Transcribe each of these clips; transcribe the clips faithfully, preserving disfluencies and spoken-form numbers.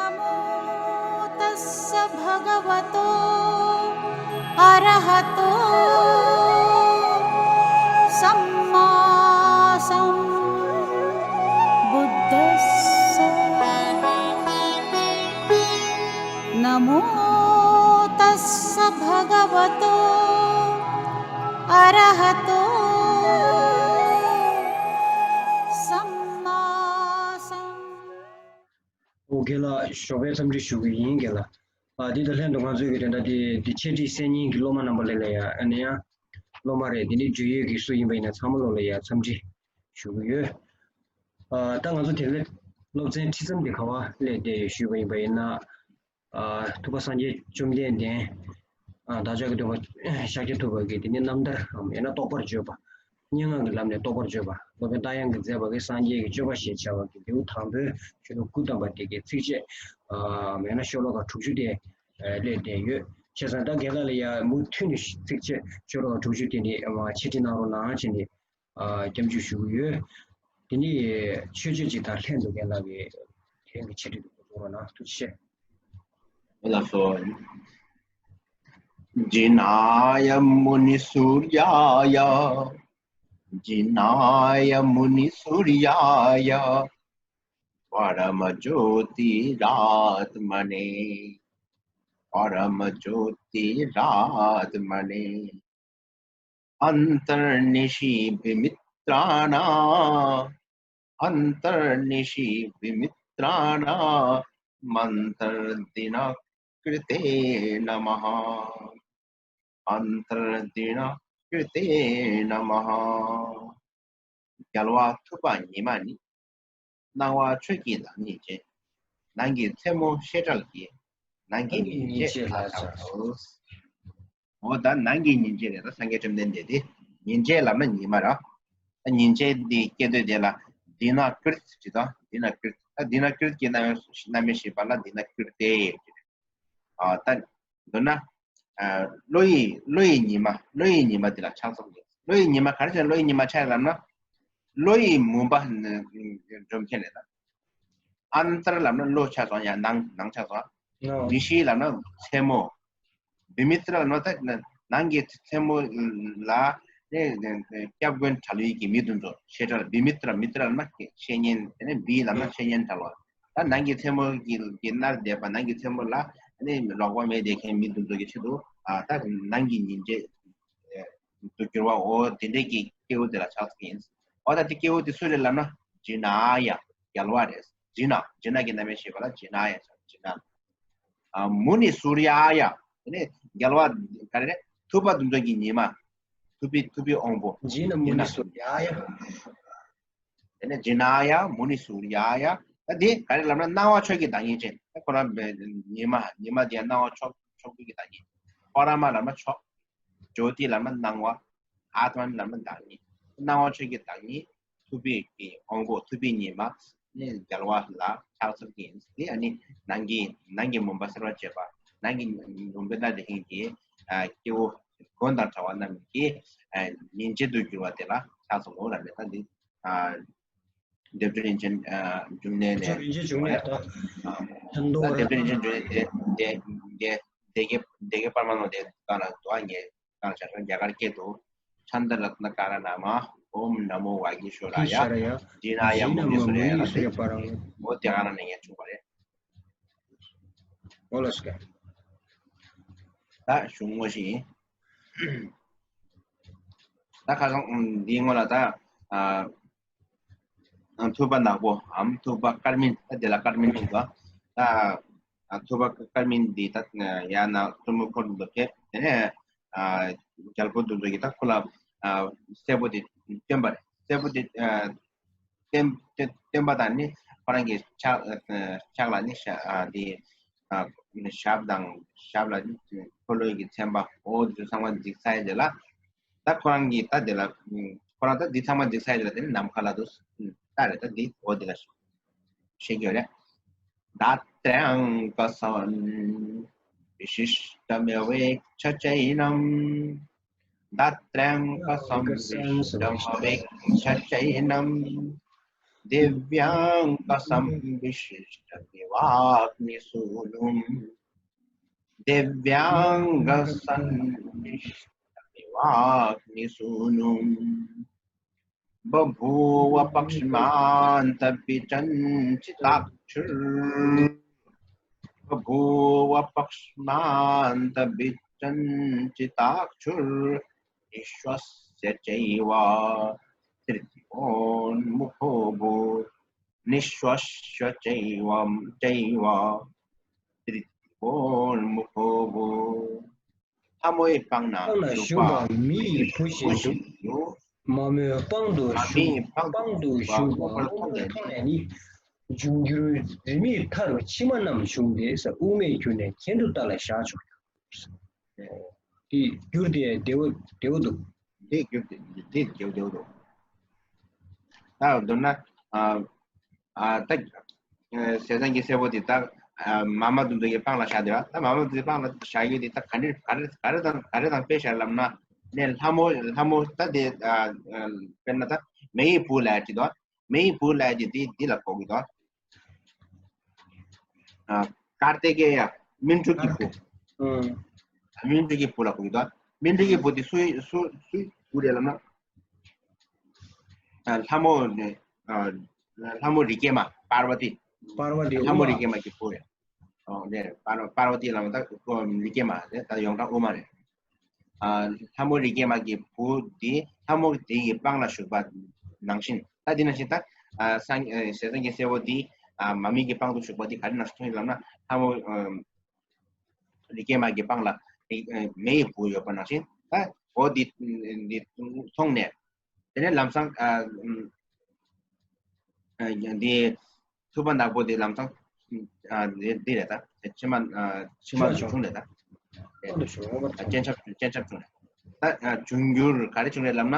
नमो तस्स भगवतो अरहतो सम्मा सम्बुद्धस्स। नमो तस्स भगवतो अरहतो सम्मा सम्बुद्धस्स। ཨོ་རྒན་ལགས། ཞོགས་པའི་འཚམས་འདྲི་ཞུ་གི་ཡིན་རྒན་ལགས། ཨ་འདི་དང་ལྷན་དུ་ང་ཚོའི་གི་དེ་འདྲ་དེ་འདི་འཆད་ཁྲིད་གསན་མཁན་གྱི་སློབ་མ་རྣམ་པ་ལ་ལ་ཡ་ཨ་ནི་ཡང་སློབ་མ་རེད། དེ་ནི་འཇུ་ཡོད་ཀྱི་སུ་ཡིན་པ་ཡིན་ན་ཚང་མ་ལོ་ལ་ཡ་འཚམས་འདྲི་ཞུ་གི་ཡོད། ཨ་ད་ང་ཚོ་དེ་སློབ་ཚན་ཁྲིད་མཚམས་དེ་ག་བ་སླེབས་ཏེ་ཞུས་པ་ཡིན་པ་ཡིན་ན། ཨ་ཐུབ་པ་སངས་རྒྱས་བཅོམ་ལྡན་འདས། ཨ་བདག་ཅག་གི་སྟོན་པ་ཤཱཀྱ་ཐུབ་པ་གིས་དེ་ནི་རྣམ་ཐར་འམ་ཡང་ན་རྟོགས་པར་བརྗོད་པ། སྙན་ངག་གི་ལམ་ནས་རྟོགས་པར་བརྗོད་པ། སློབ་དཔོན་རྟ་དབྱངས་ཀྱིས་མཛད་པ་གི་སངས་རྒྱས་ཀྱི་སྤྱོད་པ་ཞེས་བྱ་བ་གི་ལེའུ་དང་པོའི་ཆོས་ལུང་སྐུ་བལྟམས་པ་དེ་གའི་ཚིགས་བཅད་ཨ་ཡང་ན་ཤོ་ལོ་ཀ་དྲུག་ཅུ་དེ་ཨ་སླེབས་བསྡད་ཡོད། བྱས་ཙང་ད་རྒན་ལགས་ལ་ཡ་མུ་མཐུད་ནས་ཚིགས་བཅད་ཤོ་ལོ་ཀ་དྲུག་ཅུ་དེ་ནི་ཨ་འཆད་ཁྲིད་གནང་རོགས་གནང་བྱས་ནས་ཨ་སྐྱབས་འཇུག་ཞུ་གི་ཡོད། དེ་ནི་མཆོད་བརྗོད་ཅིག་དང་ལྷན་དུ་རྒན་ལགས་ཀྱི་དེ་རིང་གི་འཆད་ཁྲིད་དུ་འགོ་འཛུགས་རོགས་གནང་། ཐུགས་རྗེ་ཆེ། ལགས་སོ། जिनाय मुनिसूर्याय, जिनाय मुनिसूर्याय, परमज्योतिरात्मने, परमज्योतिरात्मने। अन्तर्निशिभिमित्राणा, अन्तर्निशिभिमित्राणा, मन्त्रदिनकृते नमः। अन्तर्दिनकृते नमः। རྒྱལ་བ་ཐུབ་པ་ཉི་མ་ནི། སྣང་བ་ཆོས་ཀྱི་བདག་ཉིད་ཅན། ནང་གི་མཚན་མོ་བཤད་གྲྭ་ལ་སྐྱེས། ནང་གི་ཉིན་བྱེད་ལྷ་ཆགས་སོ། འོ་ད་ནང་གི་ཉིན་བྱེད་རེད། ད་སངས་རྒྱས་བཅོམ་ལྡན་འདས་དེ་ཉིན་བྱེད་ལབ་ན་ཉི་མ་ར། ད་ཉིན་བྱེད་འདི་སྐྱེ་དུས་དེ་ལ་དི་ན་ཀིརྟ་ཅེས་དང་། དི་ན་ཀིརྟ། ད་དི་ན་ཀིརྟ་གི་རྣམ་དབྱེ་རྣམ་དབྱེ་ཞེས་པ་ལ་དི་ན་ཀིརྟ་ཡེ། ཨ་ད་མདོར་ན་ཨ་བློ་ཡི་བློ་ཡི་ཉི་མ། བློ་ཡི་ཉི་མ་འདི་ལ་ཆགས་སོང་། བློ་ཡི་ཉི་མ་ག་རེ་བྱས་བློ་ཡི་ཉི་མ་ཆགས་ལབ་ན། བློ་ཡི་མུན་པ་འཇོམས་མཁན་རེད་ད། ཨན་ཏར་ལབ་ན་བློ་ཆགས་སོང་། ཡང་ནང་ནང་ཆགས་སོང་། ནོ། མི་ཤི་ལབ་ན་མཚན་མོ། བི་མི་ཏྲ་ལབ་ན་ད་ནང་གི་མཚན་མོ་ལ་ནི་སྐྱབས་མགོན་གྲགས་ལོས་ཀྱི་མི་དེ་ཚོ་བཤད་གྲྭ་ལ་བི་མི་ཏྲ། མི་ཏྲ་ལབ་ན་བཤེས་གཉེན། དེ་ནས་བི་ལབ་ན་བཤེས་གཉེན་གྲགས་ལོ། ད་ནང་གི་མཚན་མོ་གི་གི་མནར་བསྡད་པ། ནང་གི་མཚན་མོ་ལ་ནི་རོགས་པ་མེད་བསྡད་མཁན་མི་དེ་ཚོ་གི་ཆེད་དུ་ཨ་ད་ནང་གི་ཉིན་བྱེད་དུ་གྱུར་བ། འོ་དེ་འདྲས་ཀྱི་སྐྱེ་བོ་དེ་ལ་ཆགས་ཀྱི་ཡིན། འོ་ད་དེ་སྐྱེ་བོ་དེ་སུ་རེད་ལབ་ན་ཇི་ན་ཡ། རྒྱལ་བ་རེད། ཇི་ན། ཇི་ན་གི་རྣམ་དབྱེ་ཞེས་པ་ལ་ཇི་ན་ཡ། ཇི་ན། ཨ་མུ་ནི་སུར་ཡ་ཡ། དེ་ནས་རྒྱལ་བ་ག་རེ་རེད། ཐུབ་པ་དེ་ཚོ་གི་ཉི་མ། ཐུབ་པའི་ཐུབ་པའི་དབང་པོ། ཇི་ན་མུ་ནི་སུར་ཡ་ཡ། དེ་ནས་ཇི་ན་ཡ་མུ་ནི་སུར་ཡ་ཡ། ད་དེ་ག་རེ་ལབ་ན་སྣང་བ་ཕྱོགས་ཀྱི་བདག་ཉིད་ཅན། ད་ཁོ་རང་ཉི་མ། ཉི་མ་དེ་ཡང་སྣང་བ་ཕྱོགས་ཕྱོགས་ཀྱི་བདག་ཉིད། པ་ར་མ་ལབ་ན་ཕྱོགས། ཇོ་ཏི་ལབ་ན་སྣང་བ། ཨ་ཏ་མ་ལབ་ན་བདག་ཉིད། སྣང་བ་ཕྱོགས་ཀྱི་བདག་ཉིད། ཐུབ་པའི་གི་དབང་པོ། ཐུབ་པའི་ཉི་མ་ནི་རྒྱལ་བ་ལ་ཕྱག་འཚལ་གྱི་ཡིན། དེ་ཨ་ནི་ནང་གི་ནང་གི་མུན་པ་སེལ་བར་བྱེད་པ། ནང་གི་མུན་པའི་མནར་དེ་ཧིང་གི་ཨ་སྐྱེ་བོ་མགོན་དང་བྲལ་བ་རྣམས་ཀྱི་ཨ་ཉིན་བྱེད་དུ་གྱུར་བ་དེ་ལ་ཕྱག་འཚལ་ལོ་ལབ་ནས། ད་འདི་ཨ་སྡེབ་སྦྱོར་རིན་ཆེན་ཨ་འབྱུང་གནས་ནས། སྡེབ་སྦྱོར་རིན་ཆེན་འབྱུང་གནས་དང་། ཨ་ད་སྡེབ་སྦྱོར་རིན་ཆེན་འབྱུང་གནས་དེ་དེ་དེ་དེ་གེ་དེ་གེ་པར་མ་ནོ་དེ་ག་ལ་འདུག་ཨ། ངས་གང་བྱ་ཤོག་རྒྱ་གར་སྐད་དུ། ཆན་ད་རཏ་ན་ཀ་ར་ན་མ། ཨོམ་ན་མོ་ཝ་གི་ཤོ་ར་ཡ། ཇི་ན་ཡ་མུ་ནི་སུ་ར་ཡ། འོ་དེ་ག་རང་ནས་ངས་བྱུང་བ་རེད། འོ་ལགས་སོ། ད་གཞུང་ངོ་ཤེས་ཡིན། ད་ཁ་སང་འདིའི་སྔོན་ལ་ད་ཨ། ཐུབ་པ་ནག་པོ་འམ་ཐུབ་པ་དཀར་མིན། ད་དེ་ལ་དཀར་མིན་ཞིག་འདུག་ད་ཐུབ་པ་དཀར་མིན་འདི་ད་ཡང་ན་གཙོ་མོ་འཁོར་དུ་ཕེབས། དེ་ནས་རྒྱལ་པོ་འདི་ཚོ་གིས་ད་ཁོ་ལ་སྲས་པོ་དེ་སྟོན་པ་རེད། སྲས་པོ་དེ་སྟོན་སྟོན་པ་དང་ནི་ཁོ་རང་གི་ཕྱག་ཕྱག་ལ་ནི་ཞབས་དང་ཞབས་ལ་ནི་འཁོར་ལོའི་གི་ཚན་པ། འོ་དེ་ཚོ་ཚང་མ་འཇིགས་ཚར་ཡ་དེ་ལ། ད་ཁོ་རང་གིས་ད་དེ་ལ་ཁོ་རང་ད་འདི་ཚང་མ་འཇིགས་ཚར་ཡོད་ལ། དེ་ནི་ནམ་མཁའ་ལ་དུ་ད་རེད། ད་འདི་འོ་དེ་ལ་ཤེས་ཀྱི་ཡོད་རེད། दात्र्यङ्कसं विशिष्टमवेक्ष चैनं। दात्र्यङ्कसं विशिष्टमवेक्ष चैनं। दिव्याङ्कसं विशिष्टमिव वाग्निसूनुं दिव्याङ्गसन्निष्टमिवाग्निसूनुम्। बभूव पक्ष्मान्तभिचञ्चिताक्षुर् बभूव पक्ष्मान्तभिचञ्चिताक्षुर्निःश्वस्य चैव तृतीयोन्मुखोऽभूत्। निःश्वस्य चैवं चैव तृतीयोन्मुखोऽभूत्། ལྷ་མོའི་སྤང་ན་སྤང་ན་བཞུགས་པ་བཞུགས་པ་མི་ཡི་བུ་བཞིན་དུ། མ་མོའི་པང་དུ་མ་བཞུགས་མོའི་པང་དུ་པང་དུ་བཞུགས་པ་བཞུགས་པ་མངོན་པར་མཐོང་ནས་ནི། འབྱུང་འགྱུར་རིས་མེད་མཐའ་རུ་མཆི་མ་རྣམས་བྱུང་སྟེ་ས་དབུགས་མེད་གྱུར་ནས་གྱེན་དུ་བལྟ་ལ་ཞག་བྱུང་། དེ་འགྱུར་དེ་བདེ་བོ་བདེ་བོ་འདུག་དེ་འགྱུར་དེ་དེ་བདེ་བོ་བདེ་བོ་འདུག་ད་མདོར་ན། ཨ། ཨ། ད། ཨ། ཟས་གཙང་གི་སྲས་པོ་དེ་ད། ཨ། མ་མ་དེ་ཚོ་གི་སྤང་ལ་བཞག་དེ་བ། ད་མ་མ་དེ་ཚོའི་སྤང་ལ་བཞག་ཡོད་དེ་ད་ག་འདྲ་ག་རེ་ག་རེ་དང་ག་རེ་དང་དཔེ་བཞག་ལབ་ན། ནས་ལྷ་མོ་ལྷ་མོ་ད་དེ། ཨ། ཨ། དཔེར་ན་ད་མེ་ཡི་བུ་ལབ་ཡ་ཅིག་འདུག་མེ་ཡི་བུ་ལབ་ཡ་དེ་དེ་འདི་ལ་གོ་གི་འདུག་ཨ། ཀར་ཏི་ཀེ་ཡ། སྨིན་དྲུག་གི་བུ། ཨང་། སྨིན་དྲུག་གི་བུ་ལ་གོ་གི་འདུག་སྨིན་དྲུག་གི་བུ་དེ་སུ་སུ་སུའི་བུ་རེད་ལབ་ན། ཨ། ལྷ་མོ་ནི། ཨ། ལྷ་མོ་རི་ཀེ་མ་པར་བ་ཏི། པར་བ་ཏི། ལྷ་མོ་རི་ཀེ་མ་གི་བུ་རེད། ཨོ་ནས་པར་པར་བ་ཏི་ལབ་ན་ད་ཁོ་རི་ཀེ་མ་རེད། ད་ཡོངས་གྲགས་དབུ་མ་རེད། ཨ། ལྷ་མོ་རི་ཀེ་མ་གི་བུ་དེ་ལྷ་མོ་དེ་ཡི་སྤང་ལ་བཞུགས་པ་ནང་བཞིན། ད་དེ་ནང་བཞིན་ད། ཨ། སངས་ཨ། ཟས་གཙང་གི་སྲས་པོ་དེ། ཨ། མ་མོའི་སྤང་དུ་བཞུགས་པ་དེ་ག་རེ་ནང་བཞིན་མཐོང་ཡོད་ལབ་ན་ལྷ་མོ། ཨ། རི་ཀེ་མ་གི་སྤང་ལ་རི། ཨ། མེ་ཡི་བུ་ཡོད་པ་ནང་བཞིན་ད་འོ་དེ་དེ་མཐོང་ནས། དེ་ནས་ལམ་སང་། ཨ། ཨ། འདི་ཐུབ་པ་ནག་པོ་དེ་ལམ་སང་་། ཨ། འདི་འདི་རེད་ད། མཆི་མ། ཨ། མཆི་མ་འབྱུང་ཆུང་རེད་ད། སྤྱན་ཆབ་སྤྱན་ཆབ་བྱུང་རེད། ད། ཨ། འབྱུང་འགྱུར་ག་རེ་བྱུང་རེད་ལབ་ན།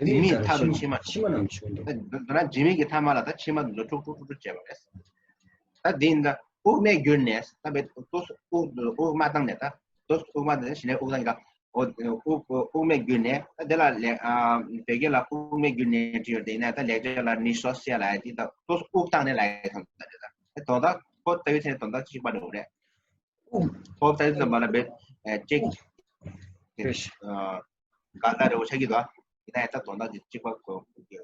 རིས་མེད་མཐའ་རུ་མཆི་མ། མཆི་མ་རྣམས་བྱུང་འདུག་ད་མདོར་ན་རིས་མེད་ཀྱི་མཐའ་མ་ལ་ད་མཆི་མ་འདི་ཚོ་འཁྲུག་འཁྲུག་འཁྲུག་འཁྲུག་བྱས་པ་རེད། ད་འདི་ཡིན་ད་དབུགས་མེད་གྱུར་ནས་ད་བས་ཏོ་དབུགས་དབུགས་མ་བཏང་ནས་ད་ཏོ་དབུགས་མ་བཏང་ནས་གཞི་ནས་དབུགས་བཏང་གི་ད། འོ། དབུགས་དབུགས་མེད་གྱུར་ནས་ད་དེ་ལ་ལེགས། ཨ། བོད་སྐད་ལ་དབུགས་མེད་གྱུར་ནས་བྲིས་ཡོད་དེ་ཡིན་ན་ད་ལེགས་སྦྱར་ལ་ནི་ཤོ་སེ་ལ་ཡ་དེ་ད་ཏོ་དབུགས་བཏང་ནས་ལ་ཡ་ཐོན་ད་རེད། ད་དོན་དག་ཁོ་ལྟ་བུའི་ཚེ་དོན་དག་གཅིག་པ་འགྲོ་གི་རེད། ཁོ་ལྟ་བུའི་ཚེ་མ་ལ་བེད་ཅེག་ཨ། འགལ་ཟླ་རེ་བོ་ཆགས་ཀྱི་འདུག་ཡིན་ན་ཡ་ད་དོན་དག་དེ་གཅིག་པ་གོ་གི།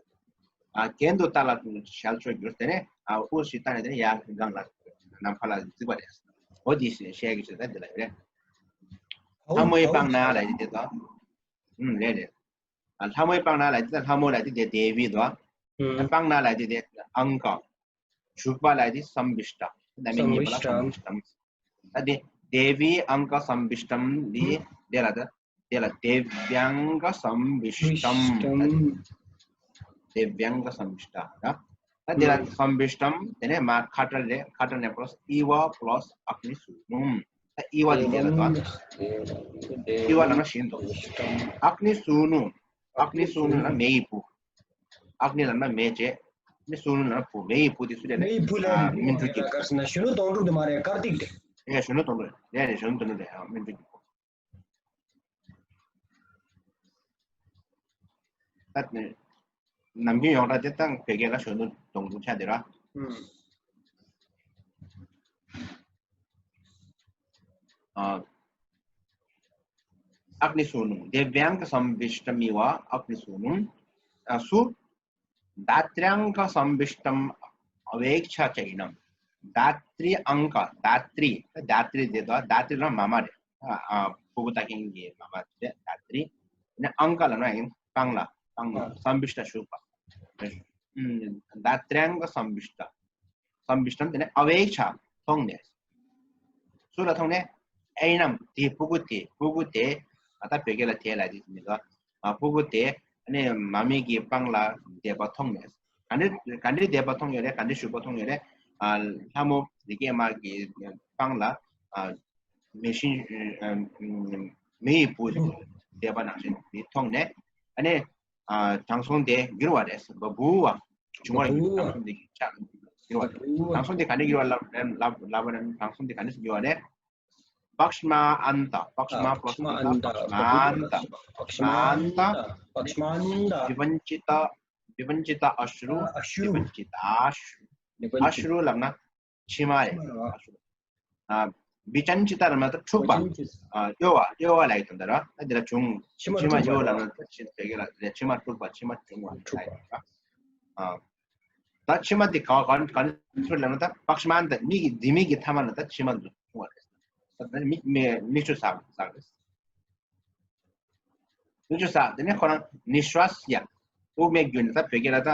ཨ། གྱེན་དུ་བལྟ་ལ་ཞལ་ཕྱོགས་བསྒྱུར། དེ་ནས། ཨ། དབུགས་ཤིག་བཏང་ནས་དེ་ནས་ཡར་སྒང་ལ་ནམ་མཁའ་ལ་བརྩིགས་པ་རེད། འོ་དེ་བཤད་ཀྱི་ཆེད་ད་འདི་ལ་ཡོད་རེད། ལྷ་མོའི་སྤང་ན་ལ་ཡི་དེ་དང་། ཨུམ། རེད་རེད། ཨ། ལྷ་མོའི་སྤང་ན་ལ་ཡི་དེ་ལྷ་མོ་ལ་ཡི་དེ་དེ་བི་དང་། ཨུམ། སྤང་ན་ལ་ཡི་དེ་དེ་ཨང་ཀ། བཞུགས་པ་ལ་ཡི་དེ་སམ་བི་ཤྟ། ད་མི་གཉིས་པ་ལ་སམ་བི་ཤྟ། སམ་བི་ཤྟ། ད་དེ་དེ་བི་ཨང་ཀ་སམ་བི་ཤྟམ་འདི་དེ་ལ་ད། དེ་ལ་དེ་བྱང་ག་སམ་བི་ཤྟམ། དེ་བྱང་ག་སམ་བི་ཤྟ། ད་དེ་ལ་སམ་བི་ཤྟམ། དེ་ནས་མ་ཁ་ཏྲ་རེད། ཁ་ཏྲ་ནས་པོ་ལོས་ཨི་བ་པོ་ལོས་ཨག་ནི་སུ་ནུམ། ད་ཨི་བ་དེ་དེ་ལ་ད། ཨི་བ་ལ་ན་ཤིན་ཏུ། ཨག་ནི་སུ་ནུ། ཨག་ནི་སུ་ནུ་ན་མེ་ཡི་བུ། ཨག་ནི་ལ་ན་མེ་བྱས། ནི་སུ་ནུ་ན་བུ། མེ་ཡི་བུ་དེ་སུ་རེད་ལ། མེ་ཡི་བུ་ལ་ཨ། སྨིན་དྲུག་གི། ག་རེ་ཟེར་ན་གཞོན་ནུ་དོང་སྤྲུགས་དེ་མ་རེད། ཀར་ཏིག་དེ། ཡ་གཞོན་ནུ་དོང་སྤྲུགས་རེད། ཡ་རེད། གཞོན་ནུ་དོང་སྤྲུགས་རེད། ཨ། སྨིན་དྲུག་གི་བུ། ད་ནི་ནམ་རྒྱུན་ཡོངས་གྲགས་དེ་ད་བོད་སྐད་ལ་གཞོན་ནུ་དོང་སྤྲུགས་ཆགས་དེ་ར། ཨུམ། ཨ། ཨག་ནི་སུ་ནུ། དེ་བྱང་ག་སམ་བི་ཤྟམ་ཨི་བ་ཨག་ནི་སུ་ནུ། ཨ། སུ། དཱ་ཏྲྱང་ག་སམ་བི་ཤྟམ་ཨ་བྷེག་ཆ་ཅ་ཡི་ནམ། དཱ་ཏྲི་ཨང་ཀ། དཱ་ཏྲི། དཱ་ཏྲི་དེ་དོ། དཱ་ཏྲི་ལ་མ་མ་རེད། ཨ། ཨ། ཕྲུ་གུ་ལྟ་མཁན་གྱི་མ་མ་རེད། དཱ་ཏྲི། ནི་ཨང་ཀ་ལ་ན་ཡིན་སྤང་ལ། སྤང་ལ་སམ་བི་ཤྟ་བཞུགས་པ། ཨུམ། དཱ་ཏྲྱང་ག་སམ་བི་ཤྟ། སམ་བི་ཤྟམ། དེ་ནས་ཨ་བྷེག་ཆ་མཐོང་ནས། སུ་ལ་མཐོང་ནས། ཨེ་ནམ་དེ་ཕྲུ་གུ་དེ། ཕྲུ་གུ་དེ། ཨ། ད་བོད་སྐད་ལ་དེ་ལ་དེ་མི་འདུག་ཨ། ཕྲུ་གུ་དེ་ནི་མ་མོའི་སྤང་ལ་བསྡད་པ་མཐོང་ནས། ག་འདྲ་ག་འདྲ་བསྡད་པ་མཐོང་ཡོད་རེད། ག་འདྲ་བཞུགས་པ་མཐོང་ཡོད་རེད། ཨ། ལྷ་མོ་རི་ཀེ་མ་གི་སྤང་ལ། ཨ། མེ་བཞིན། ཨ། མེ་ཡི་བུ་བསྡད་པ་ནང་བཞིན་དེ་མཐོང་ནས། ཨ་ནི། ཨ། དྲང་སྲོང་དེ་འགྱུར་བ་རེད། བ་བུ་བ། བྱུང་བ་ཡིན། བ་བུ་བ། དྲང་སྲོང་དེ་ཆགས་འགྱུར་བ་རེད། བ་བུ་བ། དྲང་སྲོང་དེ་ག་འདྲ་འགྱུར་བ་ལབ་ལབ་ལབ་པ་ན། དྲང་སྲོང་དེ་ག་འདྲ་འགྱུར་བ་རེད། པཀྵྨ་ཨནྟ། པཀྵྨ་པཀྵྨ་ཨནྟ། པཀྵྨ་ཨནྟ། པཀྵྨ་ཨནྟ། པཀྵྨ་ཨནྟ། བི་བཉྩི་ཏ། བི་བཉྩི་ཏ་ཨ་ཤྲུ། ཨ་ཤྲུ། བི་བཉྩི་ཏ་ཨ་ཤྲུ། བི་བཉྩི་ཏ། ཨ་ཤྲུ་ལབ་ན། ཕྱི་མ་རེད། ཕྱི་མ་རེད་བ། ཨ། བི་ཅན་ཅི་ཏ་ལབ་ན་ད་འཁྲུགས་པ། བི་ཅན་ཅི་ཏ། ཨ། གཡོ་བ། གཡོ་བ་ལབ་ཡག་དོན་དག་རེད་བ། ད་འདི་ལ་བྱུང་། ཕྱི་མ་ཕྱི་མ་འཁྲུགས་པ་གཡོ་རེད་ལབ་ན་ད་ཕྱི་བོད་སྐད་ལ་ཕྱི་མ་འཁྲུགས་པ། ཕྱི་མ་བྱུང་བ་འཁྲུགས་པ། ཨ། ད་ཕྱི་མ་འདི་ག་ག་ག་ནས་འཁྲུགས་ལབ་ན་ད་པགས་མ་ད་མིག་གི་འདི་མིག་གི་མཐའ་མ་ལ་ད་ཕྱི་མ་འདི་འཁྲུགས་པ་རེད། ད་ད་མིག་མིག་མིག་ཆུ་ཟག་ཟག་རེད། ནུ་ཆུ་ས་དེ་ནས་ཁོ་རང་ནི་ཤྲཱས་ཡ། དབུགས་མེད་རྒྱུ་ནི་ད་བོད་སྐད་ལ་ད།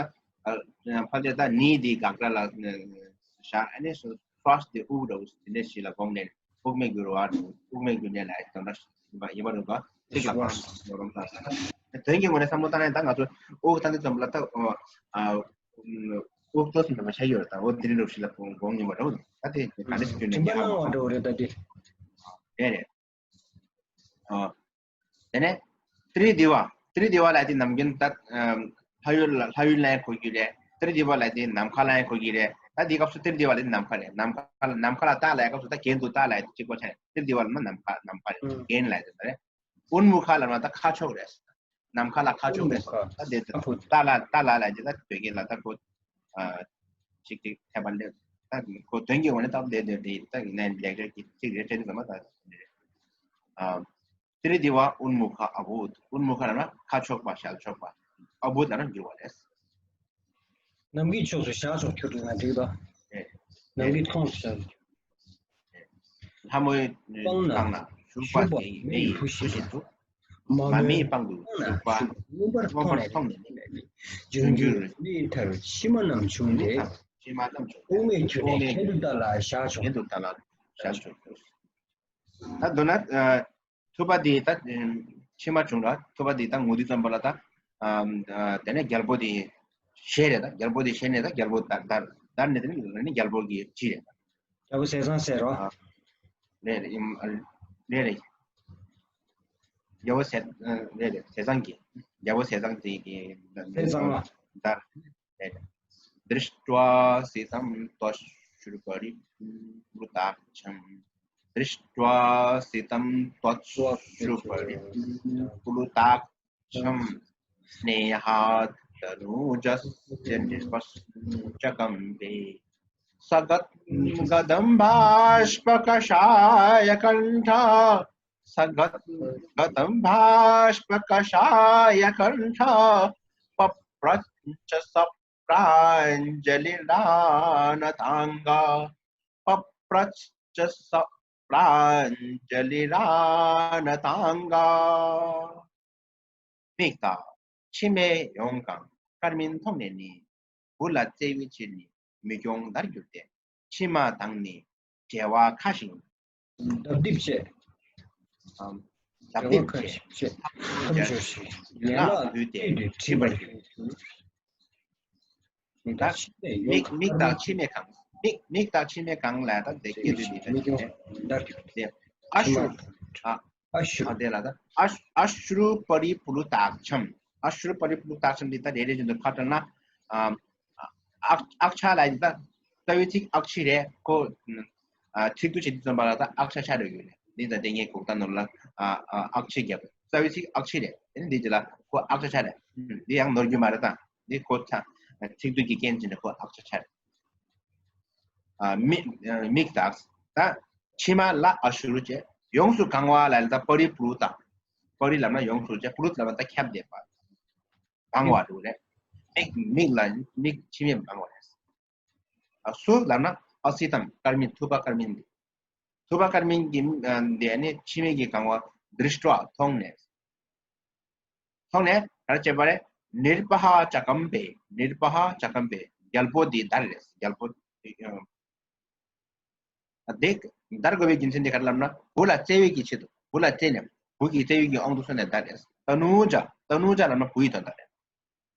ཨ། ཕལ་ཆེར་ད་ནི་འདི་དགག་སྒྲ་ལ་བཞག་ཨ་ནི་ཤྲཱས་དེ་དབུགས་འདྲ་བོ་དེ་འདྲ་ཞིག་ལ་དགོངས་ནས་དབུགས་མེད་རྒྱུ་རུ་བ་དབུགས་མེད་རྒྱུ་ནས་ལ་དོན་འདྲ་ཞིག་ཡིན་པ་རུ་བ་ཚིག་ལ་ཕངས་ནོར་རུང་ས་ས་དོན་གྱི་ངོས་ནས་བསམ་བློ་བཏང་ནས་ད་ང་ཚོ་དབུགས་བཏང་དུས་ཙམ་པ་ལ་ད། ཨ། དབུགས་ཐོག་སུ་མེད་པ་ཆགས་ཡོད་རེད། ད་འོ་དེ་རིང་རུ་ཞིག་ལ་དགོངས་ཡོད་པ་འདྲ་བོ་ད་དེ་ག་ནས་རྒྱུ་ནས་ཉེ་བ་མ་འདྲ་བོ་རེད་ད་དེ། རེད་རེད། ཨ། དེ་ནས་ཏྲི་དི་བ། ཏྲི་དི་བ་ལབ་དེ་ནམ་རྒྱུན་ད་ལྷ་ཡུལ་ལ་ལྷ་ཡུལ་ལ་ཡང་གོ་རྒྱུ་རེད། ཏྲི་དི་བ་ལབ་དེ་ནམ་མཁའ་ལ་ཡང་གོ་རྒྱུ་རེད། ད་འདི་སྐབས་སུ་ཏྲི་དི་བ་ལབ་དེ་ནམ་མཁའ་རེད། ནམ་མཁའ་ལ་ནམ་མཁའ་ལ་ཏ་ལབ་སྐབས་སུ་ད་གྱེན་དུ་ཏ་ལབ་དེ་གཅིག་པ་ཆགས་རེད། ཏྲི་དི་བ་ལབ་ན་ནམ་མཁའ་ནམ་མཁའ་རེད། གྱེན་ལབ་དེ་ད་རེད། ཨུན་མུ་ཁ་ལབ་ན་ད་ཁ་ཕྱོགས་རེད། ནམ་མཁའ་ལ་ཁ་ཕྱོགས་རེད། ཨུན་མུ་ཁ། ད་དེ་ཨ་ཕུ། ཏ་ལ་ཏ་ལ་ལབ་དེ་ད་བོད་སྐད་ལ་ད་ཁོ། ཨ། ཅིག་ཅིག་ཐེབས་པ་འདི་ད་ཁོ་དོན་གྱི་ངོས་ནས་ད་བསྡད་བསྡད་དེ་ད་ཡིན་ནའི་ལེགས་སྦྱར་གྱི་ཅིག་རེ་བྲིས་ནས་མ་ད། ཨ། ཏྲི་དི་བ་ཨུན་མུ་ཁ་ཨ་བུད། ཨུན་མུ་ཁ་ལབ་ན་ཁ་ཕྱོགས་པ་ཞལ་ཕྱོགས་པ། ཨ་བུད་ལབ་ན་འགྱུར་བ་རེད། ནམ་མཁའི་ཕྱོགས་སུ་ཞལ་ཕྱོགས་གྱུར་ན་འགྲིག་པ། རེད། ནམ་མཁའི་མཐོངས་སུ་ཞལ། ལྷ་མོའི་སྤང་ན་བཞུགས་པ་དེ་ཡི་མེ་ཡི་བུ་བཞིན་དུ། མ་མོའི་པང་དུ་བཞུགས་པ་མངོན་པར་མཐོང་ནས་ནི། འབྱུང་འགྱུར་མེ་ཡི་མཐར་ཕྱི་མ་རྣམས་བྱུང་སྟེ། ཕྱི་མ་རྣམས་བྱུང་སྟེ། དབུགས་མེད་ཁྱོད་ནི་གྱེན་དུ་ཏ་ལ་ཞལ་ཕྱོགས། གྱེན་དུ་ཏ་ལ་ཞལ་ཕྱོགས། ད་མདོར་ན། ཨ། ཐུབ་པ་དེ་ད་ཕྱི་མ་བྱུང་ར། ཐུབ་པ་དེ་ད་ངུ་དུས་ཙམ་པ་ལ་ད། ཨ། དེ་ནས་རྒྱལ་པོ་དེ་ཞེས་རེད། ད་རྒྱལ་པོ་དེ་ཞེས་ནས་ད་རྒྱལ་པོ་ད་ད་ད་ནས་དེ་ནས་རྒྱལ་པོ་གི་ཅི་རེད། རྒྱལ་པོ་ཟས་གཙང་ཟེར་རོ། ཨ། རེད་རེད། ཨིམ། ཨ། རེད་རེད། རྒྱལ་པོ་ཟས། ཨ། རེད་རེད། ཟས་གཙང་གི། རྒྱལ་པོ་ཟས་གཙང་དེ་གི། ཟས་གཙང་མ། ད། རེད། दृष्ट्वा सितं त्वत्सुरपरिप्लुताक्षम्। दृष्ट्वा सितं त्वत्सुरपरिप्लुताक्षम्। स्नेहात्तनूजस्य नृपश्च कम्पे। सगद्गदम्भाष्पकषायकण्ठ। सगद्गदम्भाष्पकषायकण्ठ। पप्रच्छ स प्राञ्जलिरानताङ्गा। पप्रच्छ स प्राञ्जलिरानताङ्गा། མིག་དང་མཆི་མས་ཡོངས་གང་དཀར་མིན་མཐོང་ནས་ནི། བུ་ལ་བརྩེ་བའི་ཕྱིར་ནི་མི་སྐྱོང་དར་གྱུར་ཏེ། མཆི་མ་དང་ནི་བྲལ་བ་ཁ་ཞིག། ལྡབ་ལྡིབ་བྱས། ལྡབ་ལྡིབ་བྱས། ཁ་ཞིག་བྱས། ཁ་བྱོ་ཞིག་ཡན་ལག་བསྡུས་ཏེ་བསྒྲིབས་པར་གྱུར། མིག་དང་མཆི་མས་ཡོངས་གང་། མིག་དང་མཆི་མས་གང་། མིག་མིག་དང་མཆི་མས་གང་ལ་ད་དེ་སྐད་དུ་མི་ད་དེ། ཨ་ཤུ། ཨ་ཨ་ཤུ། ཨ་དེ་ལ་ད་ཨ་ཨ་ཤུ་རུ་པ་རི་པུ་ལུ་ཏག་ཆམ། ཨ་ཤུ་རུ་པ་རི་པུ་ལུ་ཏག་ཆམ་འདི་ད་རེ་རེ་བཞིན་དུ་ཁ་བྲལ་ན། ཨ་ཨ་ཨག་ཆ་ལ་ཡིན་ད། རྩ་བའི་ཚིག་ཨག་ཆི་རེད་ཁོ། ཨ་ཚིག་ཏུ་བྱེད་དུས་ཙམ་པ་ལ་ད་ཨག་ཆ་ཆ་རེ་ཡོད་རེད། འདི་ད་དེ་ངས་གོག་ད་ནོར་ལ། ཨ་ཨ་ཨག་ཆི་རྒྱབ། རྩ་བའི་ཚིག་ཨག་ཆི་རེད། དེ་ནི་འདི་ཅི་ལ་ཁོ་ཨག་ཆ་ཆ་རེད། འདི་ཡང་ནོར་རྒྱུ་མ་རེད་ད། འདི་ཁོ་ཚ། ཚིག་སྡུད་ཀྱི་རྐྱེན་བྱས་ནས་ཁོ་ཨག་ཆ་ཆ་རེད། ཨ་མིག་ཨ་མིག་དག་ད། མཆི་མ་ལ་ཨ་ཤུ་རུ་བྱས། ཡོངས་སུ་གང་བ་ལ་ལ་ད་པ་རི་པུ་རུ་ཏ། པ་རི་ལབ་ན་ཡོངས་སུ་བྱས། པུ་རུ་ལབ་ན་ད་ཁྱབ་བསྡད་པ། གང་བ་རུ་རེད། མིག་མིག་ལ་མིག་མཆི་མས་གང་བ་རེད། ཨ་སུ་ལབ་ན་ཨ་སི་ཏམ་དཀར་མིན། ཐུབ་པ་དཀར་མིན་འདི། ཐུབ་པ་དཀར་མིན་གྱི་ཨ་འདི་ནི་མཆི་མས་ཀྱིས་གང་བ། དྲིས་ཏྲ་མཐོང་ནས། མཐོང་ནས་ག་རེ་བྱས་པ་རེད། ནིརྦ་ཧ་ཅ་ཀམ་པེ། ནིརྦ་ཧ་ཅ་ཀམ་པེ། རྒྱལ་པོ་འདི་འདར་རེད། རྒྱལ་པོ་འདི་འདར་དགོས་པའི་རྒྱུ་མཚན་འདི་ག་རེ་ལབ་ན། བུ་ལ་བརྩེ་བའི་གི་ཆེད་དུ། བུ་ལ་བརྩེ་ནས། བུ་གི་བརྩེ་བའི་གི་དབང་དུ་སོང་ནས་འདར་རེད། ཏ་ནུ་ཇ། ཏ་ནུ་ཇ་ལབ་ན་བུ་ཡི་དོན་དག་རེད།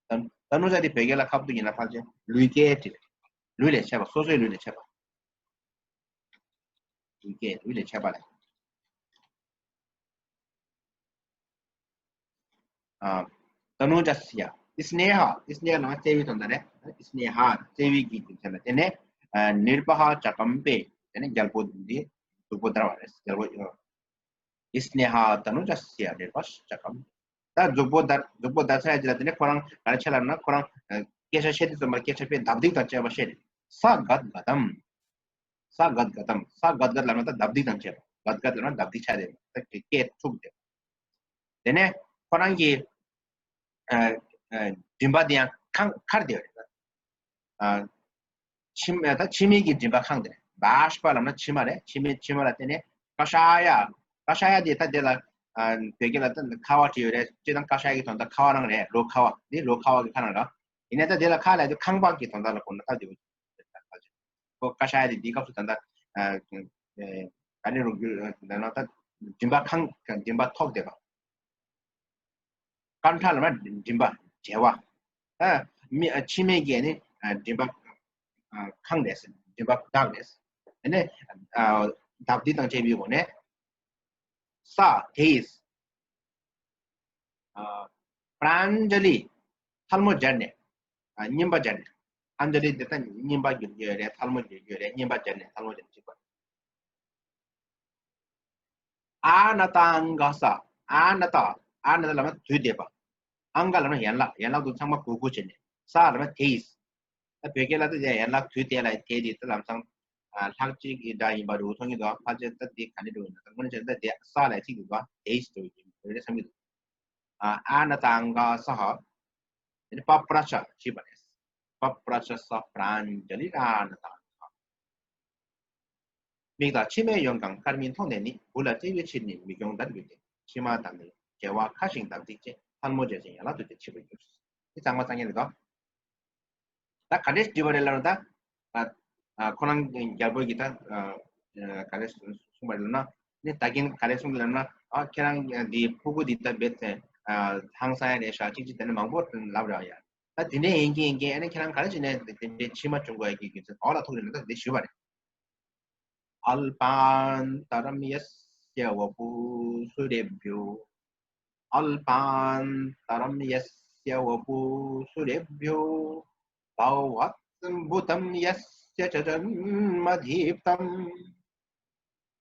ཏ་ཏ་ནུ་ཇ་འདི་བོད་སྐད་ལ་ཁ་བུབ་ཏུ་ཡིན་ན་ཕལ་ཆེར་ལུས་སྐྱེས་དེ་རེད། ལུས་ལས་ཆད་པ། སོ་སོའི་ལུས་ལས་ཆད་པ། ལུས་སྐྱེས། ལུས་ལས་ཆད་པ་ལས། ཨ། ཏ་ནུ་ཇ་སི་ཡ། སི་ནེ་ཧ། སི་ནེ་ཧ་ལབ་ན་བརྩེ་བའི་དོན་དག་རེད། སི་ནེ་ཧ་བརྩེ་བའི་གི་རྒྱུ་མཚན་ལ་བརྟེན་ནས། ཨ། ནིརྦ་ཧ་ཅ་ཀམ་པེ། དེ་ནས་རྒྱལ་པོ་འདི་གཟུགས་པོ་འདར་བ་རེད། རྒྱལ་པོ། སི་ནེ་ཧ་ཏ་ནུ་ཇ་སི་ཡ་ནིརྦ་ཧ་ཅ་ཀམ། ད་གཟུགས་པོ་འདར། གཟུགས་པོ་འདར་ཚར་ཡ་ཅིག་ལ་དེ་ནས་ཁོ་རང་ག་རེ་བྱས་ལབ་ན། ཁོ་རང་སྐད་ཆ་བཤད་དུས་ཙམ་པར་སྐད་ཆ་དཔེ་ལྡབ་ལྡིབ་དང་བཅས་པ་བཤད་རེད། ས་གད་ག་དམ། ས་གད་ག་དམ། ས་གད་གད་ལབ་ན་ད་རྡབ་རྡིབ་དང་བཅས་པ། གད་གད་ལབ་ན་རྡབ་རྡིབ་ཆགས་ཏེ་ད་སྐད་འཁྲུགས་ཏེ། དེ་ནས་ཁོ་རང་གི་ཨ་ཨ་མགྲིན་པ་དེ་ཡང་ཁང་ཁར་བསྡད་ཡོད་རེད། ཨ་མཆི་མ་ད་མཆི་མའི་གི་མགྲིན་པ་ཁང་དེ་རེད། བཱཤ་པ་ལབ་ན་མཆི་མ་རེད། མཆི་མའི་མཆི་མ་ལ་བརྟེན་ནས་ཀ་ཤ་ཡ། ཀ་ཤ་ཡ་དེ་ད་དེ་ལ་ཨ་བོད་སྐད་ལ་ད་ཁ་བ་བྲིས་ཡོད་རེད། སྤྱིར་བཏང་ཀ་ཤ་ཡ་གི་དོན་དག་ཁ་བ་རང་རེད། ལོ་ཁ་བ་དེ་ལོ་ཁ་བ་གི་ཁ་རང་རེད། ཡིན་ནའི་ད་དེ་ལ་ཁ་ལབ་དུས་ཁང་པ་གི་དོན་དག་ལ་གོ་ན་ད་དེ་ཁོ་ཀ་ཤ་ཡ་དེ་འདིའི་སྐབས་སུ་ད་ལྟ་ཨ་ཨ་ག་ནས་རུང་རྒྱུ་ད་ལྟ་མགྲིན་པ་ཁང་མགྲིན་པ་ཐོག་བསྡད་པ། ཀཾ་ཁྲ་ལབ་ན་མགྲིན་པ་བྱེ་བ། ཨ་མི་ཨ་མཆི་མའི་གི་ནི་ཨ་མགྲིན་པ་ཨ་ཁང་རེད། མགྲིན་པ་བདག་རེད། དེ་ནས་ཨ་རྡབ་རྡིབ་དང་བཅས་པའི་སྒོ་ནས་ས་དེ་ཡིས་ཨ་པྲཱཉཇ་ལི་ཐལ་མོ་སྦྱར་ནས་ཨ་སྙིམ་པ་སྦྱར་ནས། ཨཉཇ་ལི་དེ་ད་སྙིམ་པ་བསྒྱུར་རྒྱུ་རེད། ཐལ་མོ་བསྒྱུར་རྒྱུ་རེད། སྙིམ་པ་སྦྱར་ནས་ཐལ་མོ་སྦྱར་ནས་གཅིག་པ། ཨ་ན་ཏ་ཨང་ག་ས། ཨ་ན་ཏ། ཨ་ན་ཏ་ལབ་ན་དུས་འདས་པ། ཨང་ག་ལབ་ན་ཡན་ལག་ཡན་ལག་དེ་ཚང་མ་གུག་གུག་བྱས་ནས། ས་ལབ་ན་དེ་ཡིས། ད་བོད་སྐད་ལ་ད་དེ་ཡན་ལག་དུས་དེ་ལ་དེ་དེ་ད་ལམ་སང་ཨ་ལྷག་བཅས་ཀྱི་སྒྲ་ཡིན་པ་རུ་མཐོང་གི་འདུག་ཕལ་ཆེར་ད་དེ་ག་ནས་འགྲོ་ཡིན་ན། ད་དངོས་གནས་བྱས་ན་ད་དེ་ས་ལ་ཚིག་འདུག་དེ་ཡིས་འགྲོ་ཡིན་རེད་བསམ་གྱི་འདུག་ཨ་ཨ་ན་ཏ་ཨང་ག་ས་ཧ། དེ་ནི་པ་པྲ་ཤ་ཞེས་པ་རེད། པ་པྲ་ཤ་ས་པྲཱཉཇ་ལི་ཨ་ན་ཏ་ཨང་ག། མིག་དང་མཆི་མས་ཡོངས་གང་དཀར་མིན་མཐོང་ནས་ནི། བུ་ལ་བརྩེ་བའི་ཕྱིར་ནི་མིག་ཡོངས་འདར་གྱུར་ཏེ། མཆི་མ་དང་ནི་བྱེ་བ་ཁ་ཞིང་འདབ་འདེགས་ཅན། ཐལ་མོ་སྦྱར་ཞིང་ཡན་ལག་དུ་དེ་འཆི་བར་འགྱུར། འདི་གཙང་མ་གཙང་རྐྱང་རེད་དོ། ད་ག་འདྲས་འདྲི་བ་རེད་ལབ་ན་ད། ཨ་ཨ་ཁོ་རང་རྒྱལ་པོ་གིས་ད་ཨ་ཨ་ག་རེ་གསུངས་པ་རེད་ལབ་ན། ནི་ད་གིན་ག་རེ་གསུངས་ལབ་ན། ཨ་ཁྱེད་རང་འདི་ཕྲུ་གུ་འདི་ད་རྦད་དེ་ཨ་ཧང་སང་ཡ་རེད་ཤག་ཅིག་ཅིག་དེ་ནི་མང་པོ་ལབ་ར་ཡ། ད་དེ་འདྲས་ཡིན་གྱི་ཡིན་གྱི་ཨ་ནི་ཁྱེད་རང་ག་རེ་བྱས་ནས་དེ་འདྲས་མཆི་མ་བྱུང་དགོས་ཡ་གི་རྒྱུ་མཚན་ག་པར་ལ་ཐུག་རེད་ན་ད་དེ་ཞུས་པ་རེད། अल्पान्तरं यस्य वपुः सुरेभ्यो। अल्पान्तरं यस्य वपुः सुरेभ्यो। भवाद्भुतं यस्य च जन्मदीप्तम्।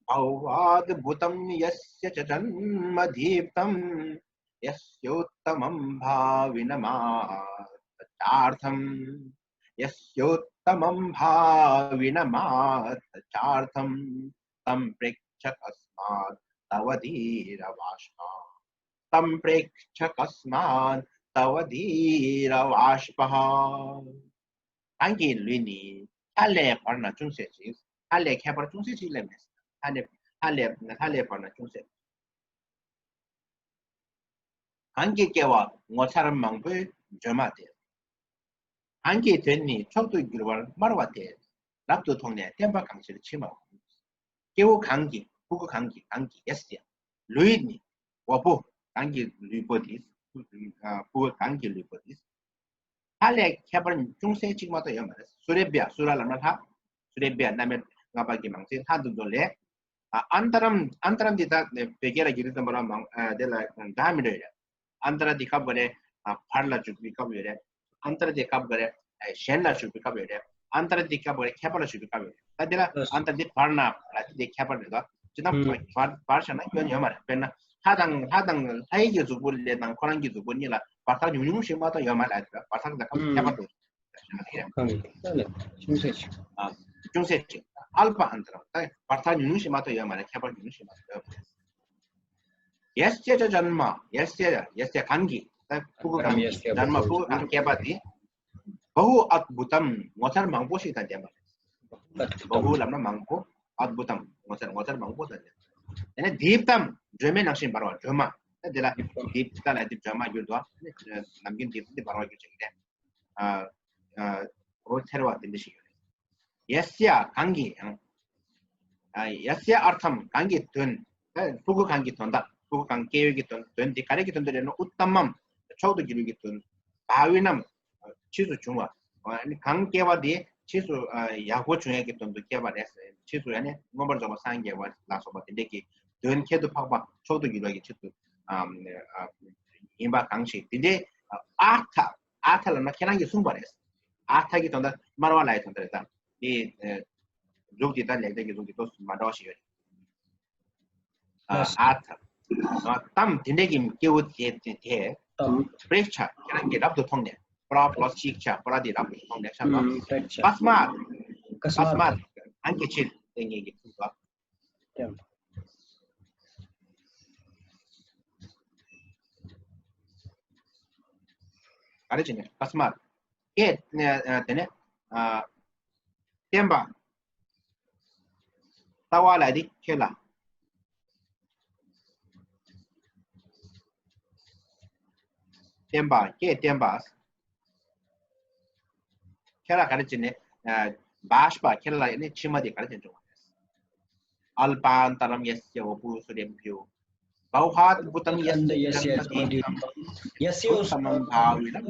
भवाद्भुतं यस्य च जन्मदीप्तम्। यस्योत्तमं भाविनमात्थ चार्थम्। यस्योत्तमं भाविनमात्थ चार्थम्। तं प्रेक्ष्य कस्मात् तव धीर वाष्पः। तं प्रेक्ष्य कस्मात् तव धीर वाष्पः। གང་གི་ལུས་ནི་ལྷ་ལས་བར་ན་ཅུང་ཟད་ཅིག་ལྷ་ལས་ཁྱད་པར་ཅུང་ཟད་ཅིག་ལས་མེད། ལྷ་ལས་ལྷ་ལས་ལྷ་ལས་བར་ན་ཅུང་ཟད། གང་གི་སྐྱེ་བ་ངོ་མཚར་མང་པོའི་སྒྲོན་མ་དེ། གང་གི་དོན་ནི་མཆོག་ཏུ་གྱུར་པར་སྨྲ་བ་དེ། རབ་ཏུ་མཐོང་ནས་བསྟན་པ་གང་ཕྱིར་མཆི་མ་འོང་། སྐྱེ་བོ་གང་གི་ཕྲུ་གུ་གང་གི་གང་གི་ཡེ་སི་ཡ། ལུས་ནི་བ་པོ་གང་གི་ལུས་པོ་དེ། ཕྲུ་གུ་གང་གི་ལུས་པོ་དེ། ལྷ་ལས་ཁྱད་པར་ཅུང་ཟད་ཅིག་མ་གཏོགས་ཡོད་མ་རེད། སུ་རེ་བྷྱ། སུ་ར་ལབ་ན་ལྷ། སུ་རེ་བྷྱ་རྣམ་དབྱེ་ལྔ་པ་གི་མང་ཚིག་ལྷ་འདུ་འདུ་ལས། ཨ་ཨན་ཏ་རམ། ཨན་ཏ་རམ་འདི་ད་བོད་སྐད་ལ་རྒྱུད་སྟོན་པ་རང་མང་ཨ་དེ་ལ་འདྲ་མི་འདྲ་ཡོད་རེད། ཨན་ཏ་ར་འདི་སྐབས་འགའ་རེ་ཨ་བར་ལ་འཇུག་པའི་སྐབས་ཡོད་རེད། ཨན་ཏ་ར་འདི་སྐབས་འགའ་རེ་ཨ་གཞན་ལ་འཇུག་པའི་སྐབས་ཡོད་རེད། ཨན་ཏ་ར་འདི་སྐབས་འགའ་རེ་ཁྱད་པར་ལ་འཇུག་པའི་སྐབས་ཡོད་རེད། ད་འདི་ལ་ཨན་ཏ་ར་འདི་བར་ན་ལ་འདི་འདི་ཁྱད་པར་རེད་དོ། ཅི་ད་བར་བར་བཞག་ན་སྐྱོན་ཡོད་མ་རེད། དཔེར་ན་ལྷ་དང་ལྷ་དང་ལྷའི་གི་གཟུགས་པོ་ལས་དང་ཁོ་རང་གི་གཟུགས་པོ་གཉིས་ལ་བར་ཐག་ཉུང་ཉུང་ཞིག་མ་གཏོགས་ཡོད་མ་རེད། བར་ཐག་ལ་ཁྱད་པར་འདུག་གང་གི་ལ་ལས་ཅུང་ཟད་ཅིག་ཨ་ཅུང་ཟད་ཅིག་ཨལ་པ་ཨན་ཏ་ར། ད་བར་ཐག་ཉུང་ཉུང་ཞིག་མ་གཏོགས་ཡོད་མ་རེད། ཁྱད་པར་ཉུང་ཉུང་ཞིག་མ་གཏོགས་ཡོད་མ་རེད། ཡེ་སི་ཡ་ཅ་ཇན་མ། ཡེ་སི་ཡ། ཡེ་སི་ཡ་གང་གི། ད་ཕྲུ་གུ་གང་གི་ཇན་མ་ཕྲུ་གུ་གང་སྐྱེས་པ་དེ། བ་ཧུ་ཨད་བྷུ་ཏམ། ངོ་མཚར་མང་པོ་ཞིག་དང་ལྡན་པ་རེད། བ་ཧུ་ལབ་ན་མང་པོ། ཨད་བྷུ་ཏམ། ངོ་མཚར་ངོ་མཚར་མང་པོ་དང་ལྡན་པ། དེ་ནས་དིབ་ཏམ། སྒྲོན་མེ་ནང་བཞིན་འབར་བ། སྒྲོན་མ། ད་དེ་ལ་དིབ་ཏ་ལ་དིབ་སྒྲོན་མ་གྱུར་འདུག་ནམ་རྒྱུན་དིབ་ཏ་འདི་འབར་བ་གྱུར་ཅིག་རེད། ཨ་ཨ་འོད་འཚེར་བ་དེ་འདྲ་ཞིག་ཡོད་རེད། ཡེ་སི་ཡ་གང་གི་ཡང་། ཨ་ཡེ་སི་ཡ་ཨར་ཐམ། གང་གི་དོན། ད་ཕྲུ་གུ་གང་གི་དོན་དག་ཕྲུ་གུ་གང་སྐྱེ་བའི་གི་དོན། དོན་དེ་ག་རེ་གི་དོན་དུ་རེད་ན། ཨུཏྟམ་མམ། མཆོག་ཏུ་གྱུར་པའི་གི་དོན། བྷ་བི་ནམ། ཕྱིས་སུ་བྱུང་བ། ཨ་ནི་གང་སྐྱེ་བ་དེ་ཕྱིས་སུ་ཨ་ཡག་པོ་བྱུང་ཡས་ཀྱི་དོན་དུ་སྐྱེ་བ་རེད། ཕྱིས་སུ་ཨ་ནི་མངོན་པར་རྫོགས་པར་སངས་རྒྱས་པ་ལ་སོགས་པ་དེ་འདྲས་ཀྱི་དོན་ཁྱད་དུ་འཕགས་པ་མཆོག་ཏུ་གྱུར་པ་གི་ཆེད་དུ་ཨ་ཨ་ཡིན་པ་གང་ཞིག་དེ་འདྲའི་ཨ་ཨར་ཐ། ཨར་ཐ་ལབ་ན་ཁྱེད་རང་གིས་གསུངས་པ་རེད། ཨར་ཐ་གི་དོན་དག་སྨྲ་བ་ལ་ཡི་དོན་དག་རེད། ད་དེ་ཨ་གཟུགས་དེ་དང་ལེགས་སྦྱར་གྱི་གཟུགས་དེ་ཏོག་ཙམ་མ་འདྲ་བ་ཞིག་ཡོད་རེད། ཨ་ཨར་ཐ། ཨ་ཏམ་དེ་འདྲས་ཀྱི་སྐྱེ་བོ་དེ་དེ་དེ་ཏམ་པྲེག་ཆ། ཁྱེད་རང་གིས་རབ་ཏུ་མཐོང་ནས། པྲ་པླ་སི་ཆིག་ཆ། པྲ་དེ་རབ་ཏུ་མཐོང་ནས་ཤ་ལ། ཨམ་པྲེག་ཆ། ཀ་སྨཱ། ཀ་སྨཱ། གང་གི་ཕྱིར། ཏིང་ངེ་གི་ཐུག་པ། ག་རེ་བྱས་ནས་ཨསྨཱཏ། ཀྱེ། དེ་ནས་བསྟན་པ། ལྟ་བ་ལ་དེ་ཁྱེད་ལ། བསྟན་པ། ཀྱེ་བསྟན་པ། ཁྱེད་ལ་ག་རེ་བྱས་ནས། བྷཱཥ་པ། ཁྱེད་ལ་ནི་ཕྱི་མ་དེ་ག་རེ་བྱས་བྱུང་བ་རེད། ཨལ་པཱན་ཏ་རམ་ཡ་སྱ་བ་པུ་སུ་རེ་བྷྱོ། བྷཱུ་ཧ་ཏ་བུ་ཏམ་ཡ་སྱ་ཀ་ནྡྷེ་ཏམ། ཡ་སྱ་བོ་སུ་ཏམ་བྷཱ་ཝེ་ན་ན་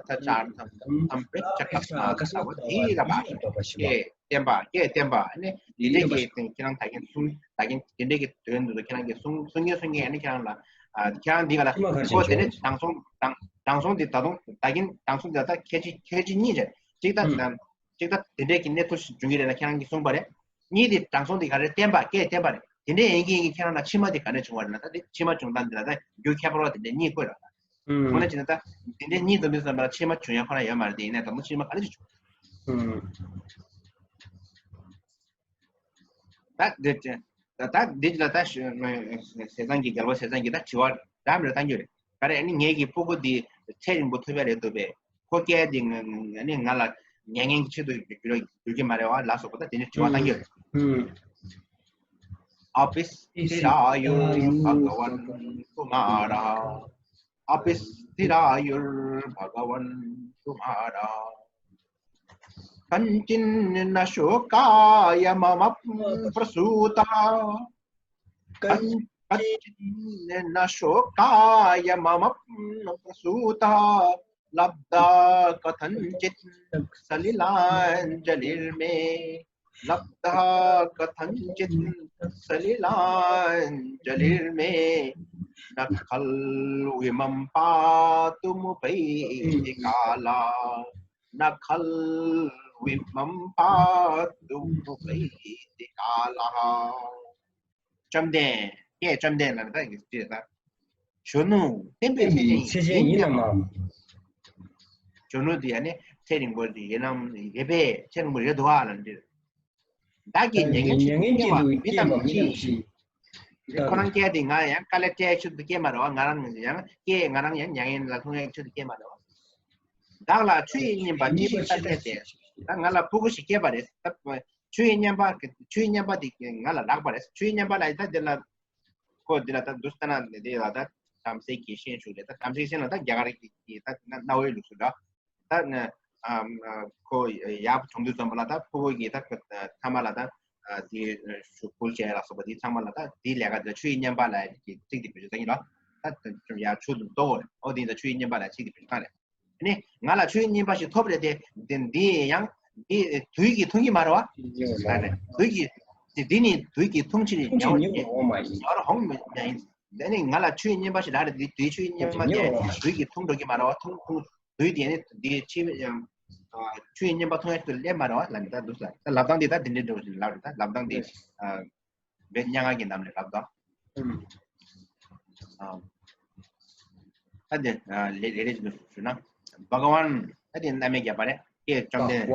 ཐ་ཙཱ་ཐམ། ཏམ་པྲེ་ཙ་ཀ་སྨཱ་ཀ་ཏ་བ་དྷི་ར་བྷཱ་ཤ། ཀྱེ་བསྟན་པ། ཀྱེ་བསྟན་པ། ཨ་ནི་དེ་འདྲས་ཀྱི་ཁྱེད་རང་ད་གིན་གསུང་། ད་གིན་དེ་འདྲས་ཀྱི་དོན་དུ་ཁྱེད་རང་གིས་གསུང་གསུང་ངེས་གསུང་ངེས། ཨ་ནི་ཁྱེད་རང་ལ་ཨ་ཁྱེད་རང་འདི་ག་ལ་ཁོ་དེ་ནས་དྲང་སྲོང་དྲང་དྲང་སྲོང་འདི་ད་དུང་ད་གིན་དྲང་སྲོང་འདི་ད་ཁྱད་ཆོས་ཁྱད་ཆོས་གཉིས་རེད། གཅིག་ད་གཅིག་ད་དེ་འདྲས་ཀྱི་གནས་ཚུལ་ཞིག་འབྱུང་གི་རེད་ལ་ཁྱེད་རང་གིས་གསུངས་པ་རེད། གཉིས་དེ་དྲང་སྲོང་དེ་ག་རེ་བསྟན་པ། ཀྱེ་བསྟན་པ་རེད། དེ་འདྲས་ཡིན་གྱི་ཡིན་གྱི་ཁྱེད་རང་ལ་ཕྱི་མ་དེ་ག་ནས་བྱུང་བ་རེད་ན། ད་དེ་ཕྱི་མ་བྱུང་སྟངས་འདི་ལ་ད་རྒྱུ་ཁྱད་པར་བ་དེ་འདྲས་གཉིས་བཀོད་ར། ཁོང་ལ་བྱས་ན་ད་འདི་འདྲས་གཉིས་འཛོམས་དུས་ཙམ་པ་ལ་ཕྱི་མ་བྱུང་ཡ་ཁོ་ན་ཡོད་མ་རེད་དེ། ཡིན་ནའི་ད་དུང་ཕྱི་མ་ག་རེ་ཞིག་བྱུང་། ད་འདི་ད་ད་འདི་ལ་ད་ཞུ་ཟས་གཙང་གི་རྒྱལ་པོ་ཟས་གཙང་གི་ད་དྲི་བ་འདྲ་མི་འདྲ་བཏང་རྒྱུ་རེད། ག་རེ་ཨ་ནི་ངེད་ཀྱི་སྤུ་གུ་འདི་ཚེ་རིང་པོ་ཐོབ་ཡ་རེད་འདུག་པས། ཁོ་སྐྱེ་དེ་ང་ནི་ང་ལ་མྱ་ངན་གྱི་ཆེད་དུ་འགྱུར་འགྱུར་གྱི་མ་རེད་བ་ལ་སོགས་པ་ད་དེ་ནས་དྲི་བ་བཏང་གི་ཡོད་རེད། ཨ་པི་སི་ཐི་ར་ཡུར་བྷ་ག་ཝན་ཀུ་མ་ར། ཨ་པི་སི་ཐི་ར་ཡུར་བྷ་ག་ཝན་ཀུ་མ་ར། ཀ་ཉ་ཅི་ན་ཤོ་ཀ་ཡ་མ་མ་པྲ་སུ་ཏ། ཀ་ཉ་ཅི་ན་ཤོ་ཀ་ཡ་མ་མ་པྲ་སུ་ཏ། ལབ་དྷ་ཀ་ཐན་ཅི་ན་ས་ལི་ལཱ་ཛ་ལི་རྨེ། ལབ་དྷ་ཀ་ཐན་ཅི་ན་ས་ལི་ལཱ་ཛ་ལི་རྨེ། ན་ཁལ་བི་མམ་པཱ་ཏུ་མུ་པ་ཡེ་ཏི་ཀཱ་ལ། ན་ཁལ་བི་མམ་པཱ་ཏུ་མུ་པ་ཡེ་ཏི་ཀཱ་ལ། བཅོམ་ལྡན། ཀྱེ་བཅོམ་ལྡན་ལ་ནི་ད་ཡིན་ཅེས་ད། གཞོན་ནུ་བསྟན་པའི་ཚེ་ཅན་ཡིན་ནམ། གཞོན་ནུ་འདི་ཡ་ནི་ཚེ་རིང་པོ་འདི་ཡིན་ནམ། ཡོད་པས་ཚེ་རིང་པོ་ཡོད་དོ་ཨ་ལ་འདི། བདག་གིས་མྱ་ངན་ཆེད་དུ་སྐྱེས་པ་མི་ནམ་ཅི། ཁོ་རང་སྐྱེས་དེ་ང་ཡང་དཀའ་ལས་སྤྲད་ཆེད་དུ་སྐྱེས་མ་རེད་བ། ང་རང་ཡང་སྐྱེས་ང་རང་ཡང་མྱ་ངན་ལ་ལྷུང་ཡག་ཆེད་དུ་སྐྱེས་མ་རེད་བ། བདག་ལ་ཆུ་ཡི་རྙིང་པ་ཅི་ཞིག་ལྟར་སྐྱེས་ཏེ། ད་ང་ལ་སྤུ་གུ་ཞིག་སྐྱེས་པ་རེད། ད་ཆུ་ཡི་རྙིང་པ་ཆུ་ཡི་རྙིང་པ་དེ་ང་ལ་རག་པ་རེད། ཆུ་ཡི་རྙིང་པ་ལ་ད་དེ་ལ་ཁོ་དེ་ལ་ད་འདུག་ལྟ་ན་དེ་ལ་ད་བྲམ་ཟེ་གི་ཤིང་ཞིག་རེད། ད་བྲམ་ཟེ་ཤིང་ལ་ད་རྒྱ་གར་གྱི་ད་གནའ་བོའི་ལུགས་སུ་འདྲ། ད་ནི་ཨམ་ཁོ་ཡར་གྲོང་དུས་ཙམ་པ་ལ་ད་ཕྲུ་གུ་གིས་ད་ཐ་མ་ལ་ད་དེ་ཞུགས་འབུལ་བྱས་ལ་སོགས་པ་དེ་ཚང་མ་ལ་ད་དེའི་ལས་ཀ་དེ་ཆུ་ཡི་རྙིང་པ་ལ་ཡི་ཚིག་དེ་བེད་སྤྱོད་བཏང་གི་ལ། ད་ཡར་ཆུ་དུ་གཏོར་བ་རེད། ཨོ་དེ་ད་ཆུ་ཡི་རྙིང་པ་ལ་ཚིག་དེ་བེད་སྤྱོད་བཏང་རེད། ཨ་ནི་ང་ལ་ཆུ་ཡི་རྙིང་པ་ཞིག་ཐོབ་རེད་དེ། འདི་འདི་ཡང་འདི་དུས་ཀྱིས་འཐུང་གི་མ་རེད་བ། ད་ནི་དུས་ཀྱིས་འདི་འདི་ནི་དུས་ཀྱིས་འཐུང་ཕྱིར་ཉེ་བར་ཉེ་བར་འོང་མ་ཡིན། ཨ་ནི་ང་ལ་ཆུ་ཡི་རྙིང་པ་ཞིག་རག་རེད། འདི་དུས་ཆུ་ཡི་རྙིང་པ་དེ་དུས་ཀྱིས་འཐུང་འགྲོ་གི་མ་རེད་བ། འཐུང་འཐུང་དུས་དེ་ནི་འདི་ཕྱི་ཡང་ཆུ་ཡི་རྙིང་པ་འཐུང་ཡག་ཏུ་སླེབས་མ་རེད་བ་ལ། ནི་ད་འདུག་ལ་ད་ལབ་སྟངས་འདི་ད་འདི་འདྲའི་འདྲ་བོ་ཞིག་ལབ་རེད། ད་ལབ་སྟངས་འདི་བེད་སྙན་ངག་གི་ནང་ལ་ལབ་དང་། ད་འདི་ལེ་ལེ་རེ་ཞིག་ཞུ་ན། བྷ་ག་ཝན། ད་འདི་རྣམ་དབྱེ་བརྒྱབ་པ་རེད། ཀྱེ་བཅོམ་ལྡན།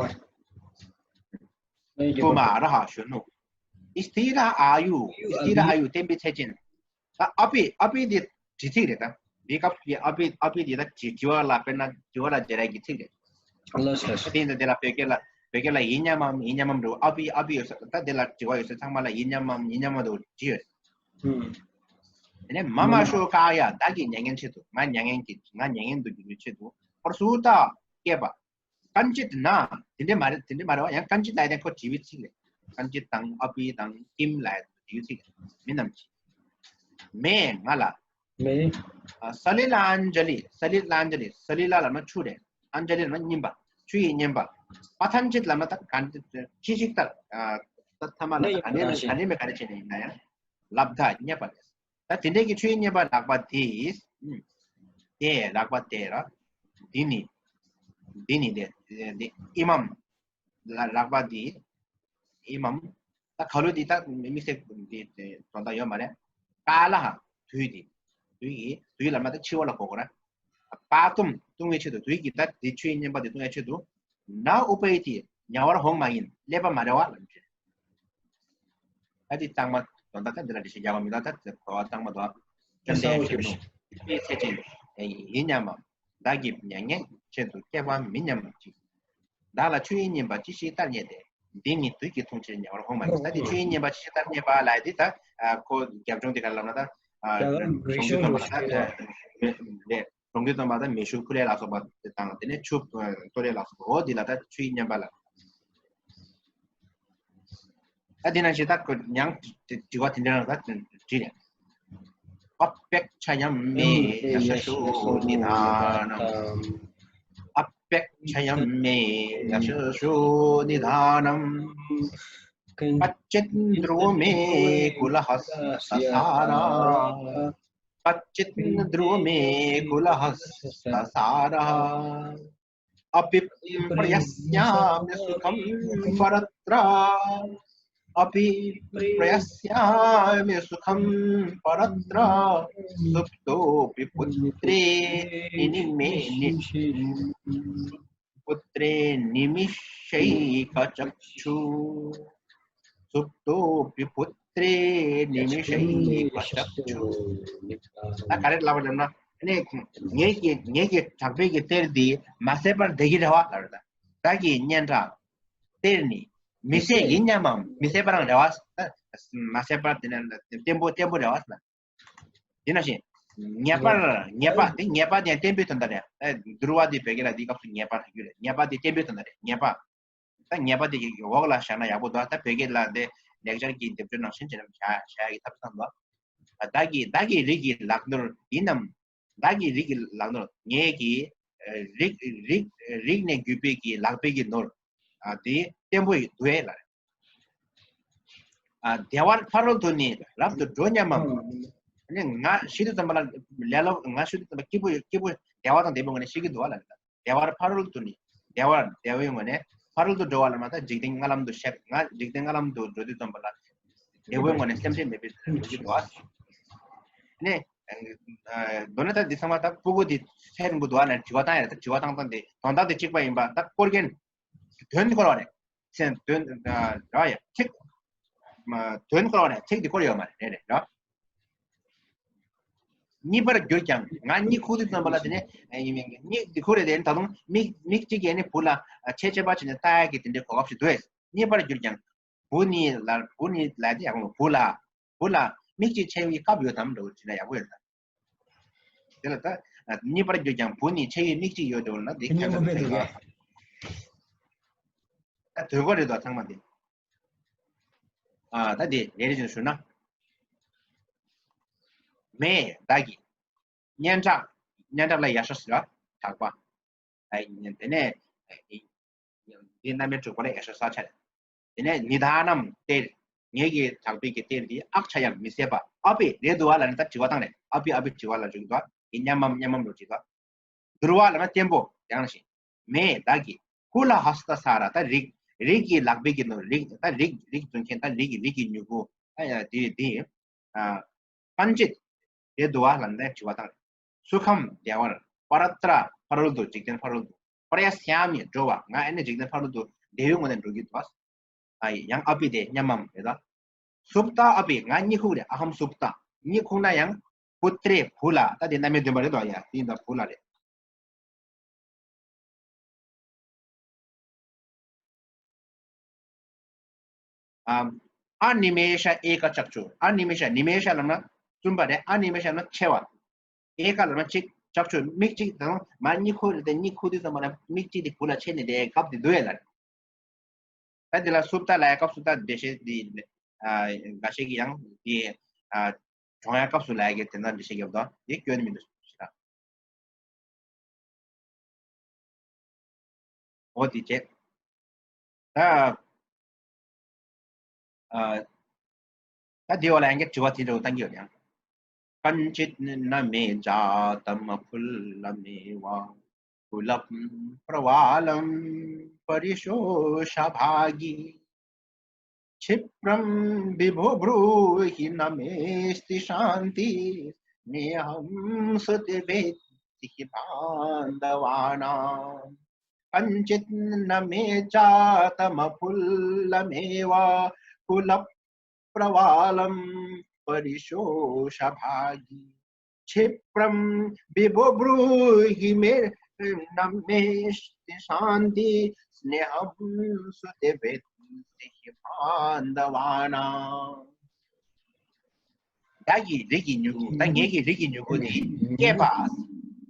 ཀུ་མ་ར་ཧ་གཞོན་ནུ། སི་ཐི་ར་ཨ་ཡུ། སི་ཐི་ར་ཨ་ཡུ་བསྟན་པའི་ཚེ་ཅན། ད་ཨ་པི་ཨ་པི་འདི་དྲི་ཚིག་རེད་ད། འདི་སྐབས་ཀྱི་ཨ་པི་ཨ་པི་འདི་ད་དྲི་དྲི་བ་ལ་དཔེར་ན་དྲི་བ་ལ་སྦྱར་ཡག་གི་ཚིག་རེད། ལགས་སོ། ད་དེ་ཡིན་ད་དེ་ལ་བོད་སྐད་ལ་བོད་སྐད་ལ་ཡིན་སྙམ་མམ་ཡིན་སྙམ་མམ་འགྲོ། ཨ་པི་ཨ་པི་ཡོད་ས་ད་དེ་ལ་དྲི་བ་ཡོད་ས་ཚང་མ་ལ་ཡིན་སྙམ་མམ་ཡིན་སྙམ་མམ་འདུག་དྲི་ཡོད། དེ་ནས་མ་མ་ཤོ་ཀ་ཡ་བདག་གིས་མྱ་ངན་ཆེད་དུ་ང་མྱ་ངན་གྱི་ང་མྱ་ངན་དུ་འགྱུར་བའི་ཆེད་དུ་པྲ་སུ་ཏ་སྐྱེས་པ། ཀ་ཉ་ཅི་ན། དེ་འདྲས་མ་རེད། དེ་འདྲས་མ་རེད་བ། ཡང་ཀ་ཉ་ཅི་ན་ཡང་ཁོ་དྲི་བའི་ཚིག་རེད། ཀ་ཉ་ཅི་དང་ཨ་པི་དང་ཀིམ་ལ་དྲི་བའི་ཚིག་རེད། མི་རྣམས་ཀྱིས། མེ་ང་ལ། མེ། ཨ་ས་ལི་ལ་ཨན་ཇ་ལི། ས་ལི་ལ་ཨན་ཇ་ལི། ས་ལི་ལ་ལབ་ན་ཆུ་རེད། ཨན་ཇ་ལི་ལབ་ན་རྙིང་པ། ཆུ་ཡི་རྙིང་པ། པ་ཐན་ཅིད་ལབ་ན་ད་ག་འདྲ་ཅི་ཞིག་ལྟར། ཨ་ད་ཐ་མ་ལ་ད་ག་ནས་ག་ནས་མེད་ག་རེ་བྱས་ནས་ཡིན་ན་ཡང་། ལབ་དྷ་རྙེད་པ་རེད། ད་དེ་འདྲས་ཀྱི་ཆོས་རྙེད་པ་རག་པ་དེས། དེ་རག་པ་དེ་ར། འདི་ནི། འདི་ནི་དེ་དེ་ཨི་མམ། ལ་རག་པ་དེ། ཨི་མམ། ད་ག་ལོ་དེ་ད་དམིགས་བསལ་དེ་དོན་དག་ཡོད་མ་རེད། ཀ་ལ་ཧ། དུས་དེ། དུས་ཀྱི་དུས་ལ་མ་ད་འཆི་བ་ལ་གོ་དགོས་ར། པཱ་ཏུམ་བཏུང་བའི་ཆེད་དུ། དུས་ཀྱི་ད་དེ་ཆོས་རྙེད་པ་དེ་བཏུང་བའི་ཆེད་དུ། ན་ཨུ་པ་ཡེ་ཏི། ཉལ་བར་འོང་མ་ཡིན། སླེབས་པ་མ་རེད་བ་ལབ་ཀྱི། ད་འདི་གཙང་མ་དོན་དག་ད་འདི་ལ་འགྲེལ་བཤད་རྒྱག་པ་མི་འདུག་ད་གོ་བ་གཙང་མ་འདུག་བཅོམ་ལྡན་འདས་ཞབས་དྲུང་ཚེ་ཅན་ཡིན་སྙམ་མམ། བདག་གི་མྱ་ངན་ཆེད་དུ་སྐྱེ་བ་མི་མཉམ་ཅིག་བདག་ལ་ཆོས་དབྱིངས་བརྙེས་པ་ཅི་ཞིག་ལྟར་རྙེད་དེ། འདི་ནི་དུས་ཀྱིས་ཐུང་ཕྱིར་ཉེ་བར་འོང་མ་མྱོང་། ད་འདི་ཆོས་དབྱིངས་བརྙེས་པ་ཅི་ཞིག་ལྟར་རྙེད་པ་ལབ་ཡ་འདི་ད་ཁོ་རྒྱབ་ལྗོངས་འདི་ག་རེ་ལབ་ན་ད་གཞུང་རྒྱུད་སྟོན་པ་ལ་ད་གཞུང་རྒྱུད་སྟོན་པ་ད་མེ་ཤུགས་འཕུར་ཡ་ལ་སོགས་པ་དེ་དང་དེ་ནས་ཆུ་གཏོར་ཡ་ལ་སོགས་པ་འོ་འདི་ལ་ད་ཆོས་དབྱིངས་བརྙེས་པ་ལ། ད་དེ་ནང་བཞིན་ད་ཁོ་ཡང་དྲི་བ་དེ་འདྲ་ད་དྲིས་ལན། अपेक्षायां मे यशसो निधानम्। अपेक्षायां मे यशसो निधानम्। कच्चिद् ध्रुवमे कुलहस्तसारः। कच्चिद् ध्रुवमे कुलहस्तसारः। अभिप्रयस्यामि सुखं परत्र। अभिप्रयस्यामि सुखं परत्र। सुप्तोऽपि पुत्रे निमे नि- पुत्रे निमिषैकचक्षु। सुप्तोऽपि पुत्रे निमिषैकचक्षु। ད་ག་རེ་ལབ་པ་ལབ་ན། ཨ་ནི་ངེད་ཀྱི་ངེད་ཀྱི་གྲགས་པའི་གི་གཏེར་འདི་མ་ཟད་པར་བདེ་གི་རེད་བ་ལབ་རེད། ད་བདག་གི་སྙན་གྲགས་གཏེར་ནི་མི་ཟད་ཡིན་སྙམ་མམ། མི་ཟད་པ་རང་རེད་བ། མ་ཟད་པར་དེ་ནས་བརྟན་པོ་བརྟན་པོ་རེད་བ། དེ་ནང་བཞིན་ངེས་པར་ངེས་པ་དེ་ངེས་པ་དེ་ཡང་བརྟན་པོའི་དོན་དག་རེད། ཨ་དུར་བ་དེ་བོད་སྐད་ལ་དེའི་སྐབས་སུ་ངེས་པ་རྒྱུ་རེད། ངེས་པ་དེ་བརྟན་པོའི་དོན་དག་རེད། ངེས་པ། ད་ངེས་པ་དེ་གི་འོག་ལ་བཞག་ན་ཡག་པོ་འདུག་ད་བོད་སྐད་ལ་དེ་ལེགས་སྦྱར་གྱི་སྡེབ་སྦྱོར་ནང་བཞིན་བྱས་ན་བྱ་བྱ་ཡག་གི་ཐབས་བསམ་འདུག་ད་བདག་གི་བདག་གི་རིགས་ཀྱི་ལག་ནོར་ཡིན་ནམ། བདག་གི་རིགས་ཀྱི་ལག་ནོར་ངེད་ཀྱི་ཨ་རིགས་རིགས་རིགས་ནས་བརྒྱུད་པའི་གི་ལག་པའི་གི་ནོར་ཨ་དེ་བརྟན་པོ་ཡི་འདུག་ཨེ་ལ། ཨ་བདེ་བར་ཕ་རོལ་ཏུ་ནི་རབ་ཏུ་འགྲོ་སྙམ་མམ། ཨ་ནི་ང་ཤི་དུས་ཙམ་པ་ལ་ལས་སླ་པོ་ང་ཤི་དུས་ཙམ་པ་སྐྱིད་པོ་སྐྱིད་པོ་བདེ་བ་དང་ལྡན་པའི་ངང་ནས་ཤི་གི་འདུག་བ་ལ། བདེ་བར་ཕ་རོལ་ཏུ་ནི། བདེ་བར་བདེ་བའི་ངང་ནས་ཕ་རོལ་ཏུ་འགྲོ་བ་ལ་མ་ད་འཇིག་རྟེན་སྔ་ལམ་དུ་གཤེགས། ང་འཇིག་རྟེན་སྔ་ལམ་དུ་འགྲོ་དུས་ཙམ་པ་ལ་བདེ་བའི་ངང་ནས་སེམས་ཁྲལ་མེད་པའི་འགྲོ་གི་འདུག་བ། ནས་མདོར་ན་ད་འདི་ཚང་མ་ད་སྤུ་གུ་འདི་ཚད་རིང་པོ་འདུག་བ་ལ་དྲི་བ་བཏང་ཡ་རེད། ད་དྲི་བ་བཏང་སྟངས་འདི་དོན་དག་འདི་གཅིག་པ་ཡིན་པ་ད་སྐོར་མཁན་དོན་འཁོར་བ་རེད། སེམས་དོན་ར་ཡ་ཚིག་དོན་འཁོར་བ་རེད། ཚིག་འདི་འཁོར་ཡོད་མ་རེད། རེད་རེད་ར། གཉིད་པར་གྱུར་ཀྱང་ང་གཉིད་ཁུག་དུས་ཙམ་པ་ལ་དེ་ནས་གཉིད་འདི་ཁུག་རེད་དེ་ད་དུང་མིག་མིག་གཅིག་གིས་ནི་བུ་ལ་ཆེ་ཆེ་བ་བྱས་ནས་ལྟ་ཡག་གི་དེ་འདྲའི་གོ་སྐབས་ཤིག་འདུག་གཉིད་པར་གྱུར་ཀྱང་བུ་ནི་ལ་བུ་ནི་ལ་དེ་ཡག་པོ་བུ་ལ་བུ་ལ་མིག་གཅིག་ཕྱེ་བའི་སྐབས་ཡོད་དམ་འགྲོ་དྲིས་ན་ཡག་པོ་ཡོད་ད། དེ་ལ་ད་གཉིད་པར་གྱུར་ཀྱང་བུ་ནི་ཕྱེ་བའི་མིག་གཅིག་ཡོད་འགྲོ་ན་དེ་ཁྱད་མཚར་དུ་ཕྱེ་བ། ད་དོན་གོ་རེད་དོ་ཚང་མ་དེ། ཨ་ད་དེ་རེ་རེ་བཞིན་ཞུ་ན། མེ་བདག་གི་སྙན་གྲགས། སྙན་གྲགས་ལ་ཡ་ཤ་ཟེར་བ་གྲགས་པ། ཨ་དེ་ནས་འདི་རྣམ་དབྱེ་དྲུག་པ་ལ་ཡ་ཤ་ས་ཆ་རེད། དེ་ནས་ནི་དྷ་ནམ་གཏེར། ངེད་ཀྱི་གྲགས་པའི་གི་གཏེར་འདི་ཨཀྵ་ཆ་ཡང་མི་ཟད་པ། ཨ་པི་རེད་འདུག་བ་ལ་ནི་ད་དྲི་བ་བཏང་རེད། ཨ་པི་ཨ་པི་དྲི་བ་ལ་རིགས་འདུག་ཡིན་སྙམ་མམ་སྙམ་མམ་རུ་དྲི་བ། དུར་བ་ལ་ན་བརྟན་པོ་ཡང་ཞིང་། མེ་བདག་གི་ཀུ་ལ་ཧ་སྟ་ས་ར། ད་རིགས་རིགས་ཀྱི་ལག་པའི་གི་ནོར། རིགས་ད་རིགས་རིགས་འཛིན་མཁན་ད་རིགས་ཀྱི་རིགས་ཀྱི་མྱུ་གུ་ཨ་ཡ་དེ་དེ་ཨ་ཀན་ཅིད་དེ་དུ་བ་ལ་འདས་དྲི་བ་དང་། སུ་ཁམ་བདེ་བར་པ་ར་ཏྲ་ཕ་རོལ་ཏུ་འཇིག་རྟེན་ཕ་རོལ་ཏུ་པྲ་ཡ་སྱ་མི་འགྲོ་བ་ང་ཨེ་ནི་འཇིག་རྟེན་ཕ་རོལ་ཏུ་བདེ་བའི་ངང་ནས་འགྲོ་གི་འདུག་ཨ་ཡང་ཨ་པི་དེ་སྙམ་མམ་རེད་ད། སུབྟ་ཨ་པི་ང་གཉིད་ཁུག་རེད། ཨ་ཧམ་སུབྟ། གཉིད་ཁུག་ན་ཡང་པུ་ཏྲེ་བུ་ལ། ད་དེ་རྣམ་དབྱེ་བདུན་པ་རེད་དོ། ཡ་དེ་ཡིན་ད་བུ་ལ་རེད། ཨ་ཨ་ནི་མེ་ཤ་ཨེ་ཀ་ཅག་ཆུ། ཨ་ནི་མེ་ཤ་ནི་མེ་ཤ་ལབ་ན་བཙུན་པ་རེད། ཨ་ནི་མེ་ཤ་ལབ་ན་ཆེ་བ། ཨེ་ཀ་ལབ་ན་གཅིག་ཅག་ཆུ་མིག་གཅིག་དང་མ་གཉིད་ཁུག་རེད་དེ་གཉིད་ཁུག་དུས་ཙམ་པ་ལ་མིག་གཅིག་དེ་བུ་ལ་ཆད་ནས་དེ་སྐབས་དེ་འདུག་ཨེ་ལ། ད་འདི་ལ་སུབྟ་ལབ་ཡ་སྐབས་སུ་ད་འགྲེལ་བཤད་འདི་ཨ་འགའ་ཤས་ཀྱིས་ཡང་འདི་ཨ་སྦྱོང་ཡ་སྐབས་སུ་ལབ་ཡ་གི་དེ་འདྲ་འགྲེལ་བཤད་རྒྱབ་དོ། འདི་སྐྱོན་མི་འདུག་ཟེར། འོ་དེ་བྱས། ད་ཨ་ད་དེ་བ་ལ་ཡང་དྲི་བ་དེ་འདྲ་བོ་བཏང་གི་ཡོད་ཡང་། कञ्चित् न मे जातमफुल्लमेव कुलप्रवालं परिशोषभागि। क्षिप्रं विभो ब्रूहि न मेऽस्ति शान्तिर्नेहं सुतवेत्ति बान्धवानाम्। कञ्चित् न मे जातमफुल्लमेव कुल कुलप्रवालं परिशोषभागी क्षिप्रं विभो ब्रूहि मे न मेष्टि शान्ति स्नेहं सुते वेत्सि हि बान्धवानाम्། བདག་གི་རིགས་ཀྱི་མྱུ་གུ། ད་ངེད་ཀྱི་རིགས་ཀྱི་མྱུ་གུ་དེ་སྐྱེས་པ།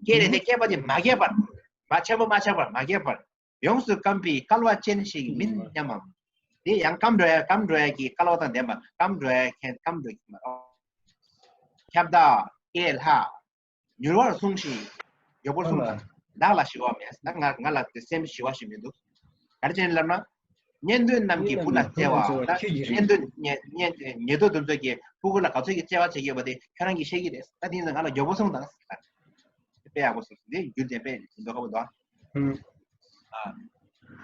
སྐྱེས་རེད་དེ་སྐྱེས་པ་དེ་མ་སྐྱེས་པར། མ་ཆེན་པོ་མ་ཆགས་པར་མ་སྐྱེས་པར། ཡོངས་སུ་སྐམ་པའི་སྐལ་བ་ཅན་ཞིག་མིན་སྙམ་མམ། དེ་ཡང་སྐམ་འགྲོ་ཡ་སྐམ་འགྲོ་ཡ་གི་སྐལ་བ་དང་ལྡན་པ། སྐམ་འགྲོ་ཡ་མཁན་སྐམ་འགྲོ་གི་མ་རེད། ཁྱབ་བདག་སྐྱེས་ལྷ། མྱུར་བར་སོང་ཞིག་མགྱོགས་པོར་སོང་ཞིག་བདག་ལ་ཞི་བ་མེད། ད་ང་ང་ལ་དེ་སེམས་ཞི་བ་ཞིག་མི་འདུག་ག་རེ་བྱས་ནས་ལབ་ན། གཉེན་འདུན་རྣམས་ཀྱིས་བུ་ལ་བརྩེ་བ། ད་གཉེན་འདུན་ཉེ་ཉེ་ཉེ་དུ་དེ་ཚོ་གིས་ཕྲུ་གུ་ལ་ག་ཚོད་ཀྱི་བརྩེ་བ་བྱེད་ཀྱི་ཡོད་པ་དེ་ཁྱོད་རང་གིས་ཤེས་ཀྱི་རེད། ད་དེ་ཡིན་ཙང་ང་ལ་མགྱོགས་པོ་སོང་དང་། དཔེ་ཡག་པོ་སོང་། འདི་རྒྱུ་ལྡན་དཔེ་ཡིན་མདོག་ཁ་པོ་འདུག་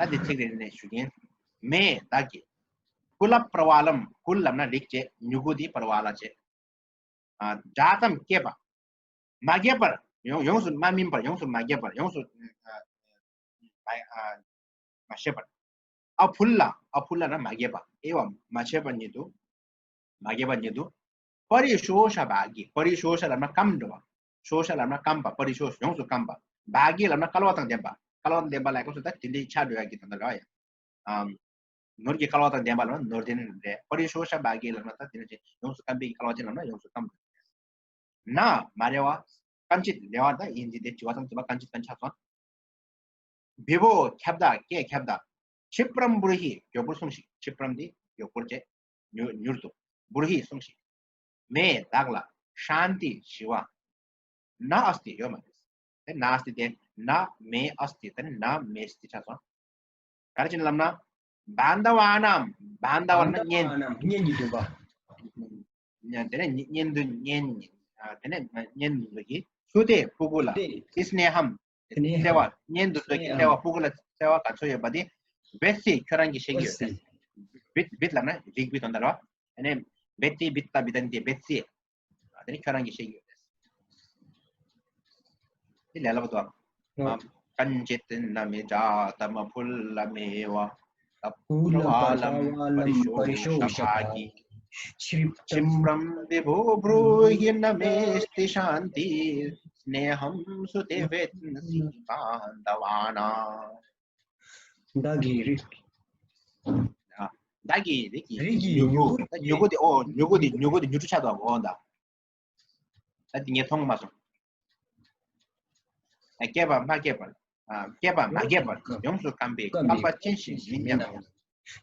ཨ། ད་འདི་ཚིག་རེ་རེ་ནས་ཞུ་གིན། མེ་བདག་གི། ཀུ་ལ་པྲ་ཝ་ལམ། ཀུ་ལ་ལབ་ན་རིགས་བྱེད། མྱུ་གུ་འདི་པྲ་ཝ་ལ་བྱེད། ཨ། འདྲ་ཙམ་སྐྱེས་པ། མ་སྐྱེས་པར། ཡོང་ཡོངས་སུ་མ་སྨིན་པར། ཡོངས་སུ་མ་སྐྱེས་པར། ཡོངས་སུ་ཨ་མ་ཨ་མ་ཤེས་པར། ཨ་ཕུལ་ལ། ཨ་ཕུལ་ལ་ན་མ་སྐྱེས་པ། ཨེ་བ་མ་བྱས་པ་ཉིད་དུ། མ་སྐྱེས་པ་ཉིད་དུ། པ་རི་ཤོ་ཤ་བ་གི། པ་རི་ཤོ་ཤ་ལབ་ན་སྐམ་འགྲོ་བ། ཤོ་ཤ་ལབ་ན་སྐམ་པ། པ་རི་ཤོ་ཤ་ཡོངས་སུ་སྐམ་པ། བ་གི་ལབ་ན་སྐལ་བ་དང་ལྡན་པ། སྐལ་བ་དང་ལྡན་པ་ལ་སྐབས་སུ་ད་དེ་འདྲའི་ཆ་འགྲོ་ཡ་གི་ད་ལྟ་ར་ཡ། ཨམ། ནོར་གྱི་སྐལ་བ་དང་ལྡན་པ་ལ་ནོར་ལྡན་རེད། པ་རི་ཤོ་ཤ་བ་གི་ལབ་ན་ད་དེ་འདྲ་ཅིག་ཡོངས་སུ་སྐམ་པའི་སྐལ་བ་ཅན་ལབ་ན་ཡོངས་སུ་སྐམ་འགྲོ། ན་མ་རེད་བ། སྐམ་ཅིག་རེད་བ། ད་ཡིན་འདི་དེ་དྲི་བ་ཙམ་དྲི་བ་སྐམ་ཅིག་སྐམ་ཆགས་སོང་། བི་བོ་ཁྱབ་བདག་སྐྱེས་ཁྱབ་བདག་ཤི་པྲམ་བུར་ཧི་མགྱོགས་པོར་སོང་ཞིག་ཤི་པྲམ་འདི་མགྱོགས་པོར་བྱས། མྱུར་མྱུར་དུ། བུར་ཧི་སོང་ཞིག་མེ་བདག་ལ་ཤཱན་ཏི་ཞི་བ། ན་ཨསྟི་ཡོད་མ་རེད། དེ་ན་ཨསྟི་དེ་ན་མེ་ཨསྟི་དེ་ན་མེ་སྟི་ཆགས་སོང་། ག་རེ་བྱས་ནས་ལབ་ན། བན་དྷ་བ་ནམ། བན་དྷ་བ་ན་གཉེན། གཉེན་གྱི་འདུན་པ། དེ་ནས་གཉེན་འདུན་གཉེན། དེ་ནས་གཉེན་འདུན་པ་གྱིས་སུ་དེ་ཕྲུ་གུ་ལ། དེ་སི་ནེ་ཧམ། བརྩེ་བ། གཉེན་འདུན་པ་གྱིས་བརྩེ་བ། ཕྲུ་གུ་ལ་བརྩེ་བ་ག་ཚོད་ཡོད་པ་དེ། བེད་སི་ཁྱོད་རང་གིས་ཤེས་ཀྱི་ཡོད་པས། བིད་བིད་ལབ་ན་རིགས་བིད་དོན་དག་རེད་བ། དེ་ནས་བེད་སི་བིད་ད་བིད་ད་ནི་དེ་བེད་སི། དེ་ནི་ཁྱོད་རང་གིས་ཤེས་ཀྱི་ཡོད་རེད། དེ་ལས་སླ་པོ་འདུག་ཨ། ཀ་ཉི་ཅི་ཏི་ན་མེ་ཛཱ་ཏ་མ་ཕུ་ལ་མེ་བ། ཏ་པུ་ར་ཝ་ལམ་པ་རི་ཤོ་ཤ་བྷ་གི། ཤི་པྲམ་བི་བོ་བྲུ་ཧི་ན་མེ་སྟི་ཤཱན་ཏི། སི་ནེ་ཧམ་སུ་དེ་བེད་སི་བན་དྷ་བ་ན། བདག་གི་རིགས། ཨ། བདག་གི་རིགས་ཀྱི་རིགས་ཀྱི་མྱུ་གུ། མྱུ་གུ་ད་མྱུ་གུ་དེ། ཨོ་མྱུ་གུ་དེ། མྱུ་གུ་དེ་མྱུར་དུ་ཆགས་འདུག་འོ་ད། ད་དེ་ངས་མཐོང་མ་སོང་། ཨ། སྐྱེས་པ་མ་སྐྱེས་པར། ཨ། སྐྱེས་པ་མ་སྐྱེས་པར་ཡོངས་སུ་སྐམ་པའི་སྐམ་པའི་སྐལ་པ་ཅན་ཞིག་མིན་སྙམ་ཡང་།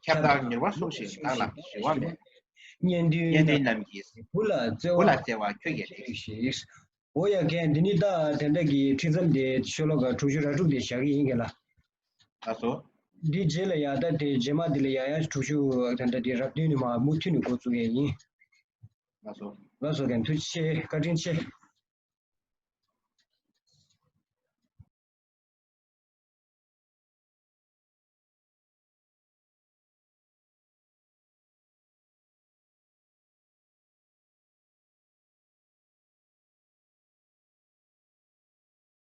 ཁྱབ་བདག་མྱུར་བར་སོང་ཞིག་བདག་ལ་ཞི་བ་མེད། གཉེན་འདུན་གཉེན་འདུན་རྣམས་ཀྱིས་བུ་ལ་བརྩེ་བ། བུ་ལ་བརྩེ་བ་ཁྱོད་ཀྱི་རེད། འོ་ཡ། ཀན་འདི་ནི་ད་དེ་འདྲ་གི་ཁྲིད་ཙམ་དེ་ཤོ་ལོ་ཀ་དྲུག་ཅུ་རེ་དྲུག་དེ་བཞག་གི་ཡིན་གྱི་ལ། ལགས་སོ། འདི་རྗེས་ལ་ཡ་ད་དེ་རྗེས་མ་འདི་ལ་ཡ་ཡ་དྲུག་ཅུ་དེ་འདྲ་དེ་རབ་བདུན་ནས་མ་མུ་མཐུད་ནས་འགོ་བཙུགས་ཡས་ཡིན། ལགས་སོ། ལགས་སོ། ཀན་ཐུགས་རྗེ་ཆེ། བཀའ་དྲིན་ཆེ།